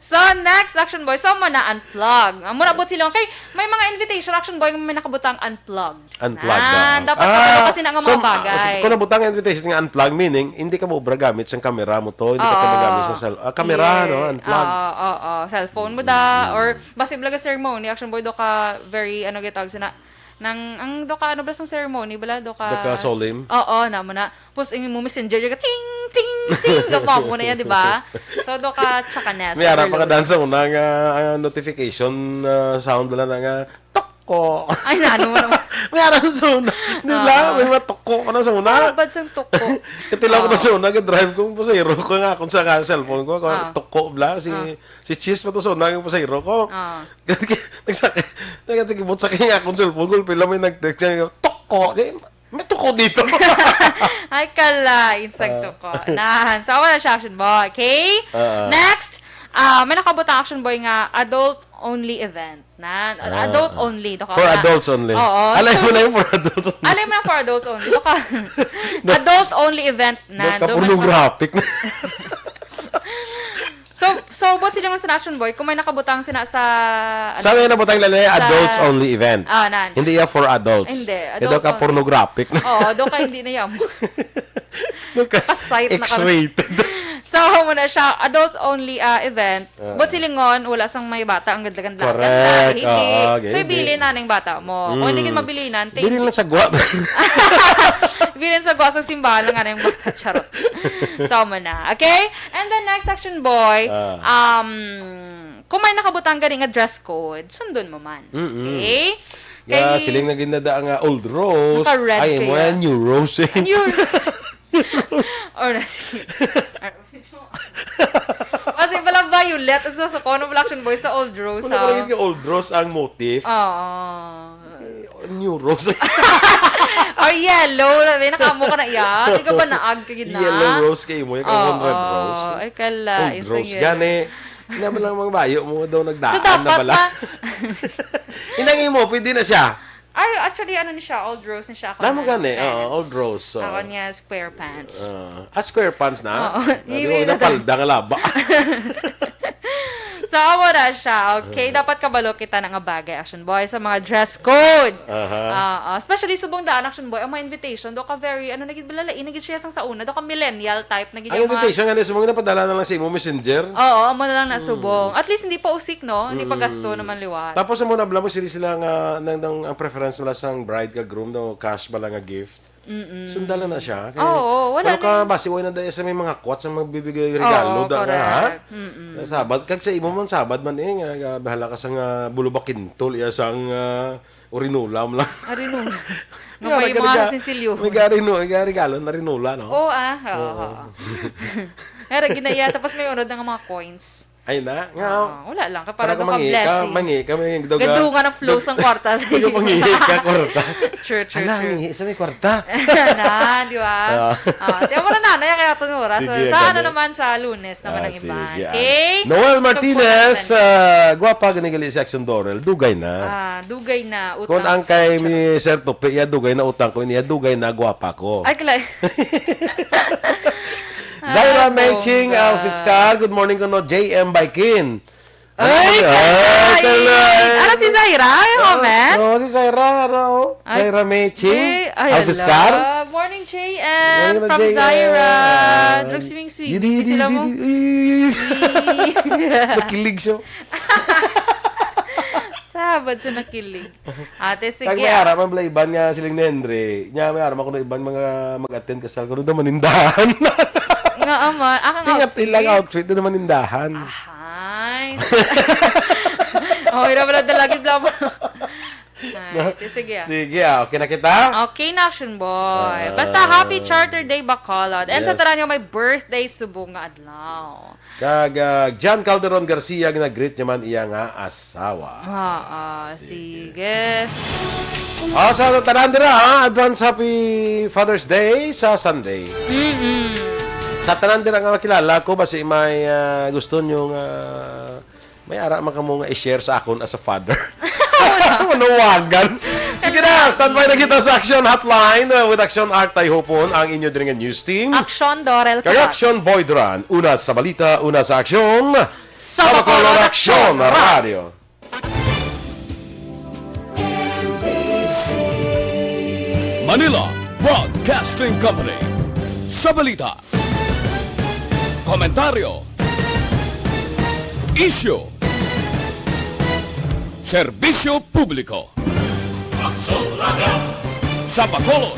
So, next, Action Boy, so, mo na unplug. Ang murabot sila, kay may mga invitation, Action Boy, may nakabutang unplug. Unplug, Ah, ah. dapat Ah, kabalo kasi na nga so, mga bagay. ah, so, kung nabutang ang invitation nga unplug, meaning, hindi ka maubra gamit sang camera mo to, hindi ka Oo. magamit sa cell-, ah, camera, Yeah. no? Unplug. Oo, oo, oo. Cellphone mo da, Mm. or basi bala ceremony, Action Boy, do ka very, ano, gitawag sina, nang, ang do ka, ano, bala sang ceremony, bala, do ka Do ka solemn? Oo, na mo na. Pus, yung mo messenger, yung ting, ting, ting, gapa mo na yan, di ba? So, do ka, tsaka na, May ara pa ka dance sa una nga, ah, notification, ah, sound, bala na nga, Toko. Ay, nano mo naman. May aram sa una. Di ba? Ah. May matuko ka na sa una. Sabad sang tuko. Katilaw ko na Ah. sa una, ga-drive ko, pasahero ko nga akong sa ka-, cellphone ko, ako, Ah. tuko bla, si, Ah. si Chis pa to sa una, yung pasahero ko. Ah. Nagsakit, nagsakit, sa kanya akong cellphone ko, pila may nag-text niya, "Tuko." Di, may tuko dito. Ay, kala, insag Ah. tuko. Nahan. So, wala siya, Action Boy. Okay? Ah. Next, ah, may nakabutang, Action Boy, nga adult-only event. Na, Ah. adult only, to ka For na. adults only. Oo. Alay mo So, na yung for adults only. alay mo na for adults only. To ka. No. Adult only event na. No, Do man ka-pornographic na. So, so, buot sila nga sa Action Boy, kung may nakabutang sina sa, ano, Sa may nabutang nila, sa adults only event. Ah, nan. Hindi yan for adults. Hindi, Kaya daw adult ka only. pornographic na. Oo, daw ka hindi na yan. Doon ka Pasayt na ka. X-rated. So, mo na siya, adults only, ah, event. Ah. But silingon, wala sang may bata, ang ganda-ganda. Correct. Ganda, hindi. Oo, So, ganda. ibili na ning bata mo. Kung hindi Mm. ka mabilinan, thank Bili you. lang sa gwa. Bilin sa gwa sa simbahan lang, ano yung bata, charot. So, mo na. Okay? And then, next, Action Boy, Ah. um, kung may nakabutang gani nga dress code, sundon mo man. Mm-mm. Okay? Nga, Kay siling na ginada nga old rose. Naka-red Ay, mo kaya. yan, new rose eh. Ah, new rose. New rose. Or na, sige. Kasi pala violet, so, so, kung ano pala Action Boy sa old rose, Wala ha? ka lagi ka old rose ang motif. Oo. Eh, new rose. Or yellow, may nakamo ka na iya. Di ka ba naag ka gid na? Yellow rose kayo mo, yung Oo. red rose. Ay, kala, Old isang rose. yellow. Gani, hindi naman lang mga bayo mo daw nagdaan So, na dapat pala. na- Inang imo, pwede na siya. Ay, actually, ano ni siya? Old rose ni siya. Ako Tama na, gani, pants. oo, old rose, so. Ako niya, square pants. Ah, ah, square pants na? Oo. Ah, di Hindi mo na na palda nga laba. So, amo na siya. Okay, dapat kabalo kita na nga bagay, Action Boy, sa mga dress code. Aha. Ah, ah, especially subong daan, Action Boy, ang mga invitation, do ka very, ano, nagid balalain, nagid siya sang sa una, do ka millennial type, nagid Ang yung mga invitation nga subong napadala na lang sa imo messenger. Oo, amo na lang na subong. At least hindi pa usik, no? Hindi pa gasto naman liwat. Tapos amo na bala mo sila, sila nga nang, nang ang preference nila sang bride ka groom, no, cash bala nga gift. Sundala na siya. Kay, Oo, wala wala ka na. Basi wala na dahil sa may mga kwat sa magbibigay regalo Oo, da nga, ha? Correct. Mm-mm. Sabad, kag sa imo man, sabad man eh, nga, nga bahala ka sa nga bulo bakintol, iya sang, ah, urinula mo lang. Arinola. Nga Nga, may mga nagkariga-, sinsilyo. May garino, may regalo na rinula, no? Oo, ah. Oo, Oo. oo. Nga, ginaya, tapos may unod na nga mga coins. Ay na, nga. Ah, wala lang, kay para Para ka daw ka mangi ka, blessings. Mangi ka, may daw ka. Gadungan ang flow sang kwarta sa Daw iyo. Mangi ka, kwarta. True, true, Hala, true. Mangi sa may kwarta. Na, di ba? Ah. Ah, tiyan mo na, nanay, kaya ito, oras. Sige, So, sa ano ganun. Naman sa Lunes naman Ah, ang iba. Sige, ah. Okay? Noel So, Martinez, kwarta na. Ah, gwapa, gani gali si Action Dorel. Dugay na. Ah, dugay na, Kung utang. Ang kay Charot. Mi Sir Tupi, iya dugay na utang ko, niya dugay na gwapa ko. Ay, kalay. Zaira Ah, Meching, bongga. Ah, Fiscal. Good morning, kuno J M Baikin. Ay, Ay, kalay. Kalay. Ara si Zaira, ay, Oh, comment? Oh, si Zaira, ano? Ay, Zaira Meching. Ay, ay, Alfiskar? Hello. Morning, J M. Morning, From J M. Zaira. Ay. Drugs swing swing. Yidi, Hindi yidi, sila yidi, mo. Yidi. Nakilig siya. Sabad sa nakilig. Ate, sige, Kag may ah. Ara man bala iban nga siling ni Henry. Nya may ara man kuno iban mga mag-attend kasal kuno daw manindahan. Nga, ama, akang Ingat outfit. Ilang outfit na manindahan. Ahay. Okay na pala talaga, bla, bla. Ay, ate, sige, ah. Sige, ah. Okay na kita? Okay na, Action Boy. Ah. Basta happy Charter Day, Bacolod. And sa Yes. Tanan nga may birthday, subong nga adlaw. Kag, ah, John Calderon Garcia, ginagreet niya man iya nga asawa. Ah, ah, Sige. sige. Ah, sa tanan dira, ah, advance happy Father's Day sa Sunday. Mm-mm. Sa tanan dira nga makilala ko, basi may, ah, gusto nyo nga, may ara man kamo nga i-share sa akon as a father. Manawagan. Sige na, standby na kita sa Action Hotline, uh, with Action Act Tayhopon, ang inyo diri nga news team. Action Dorel Kag Karat. Action Boy Duran. Una sa balita, una sa aksyon. Sa Bacolod Action Radio. Manila Broadcasting Company. Sa balita, komentaryo, isyu, serbisyo publiko. Sa Bacolod,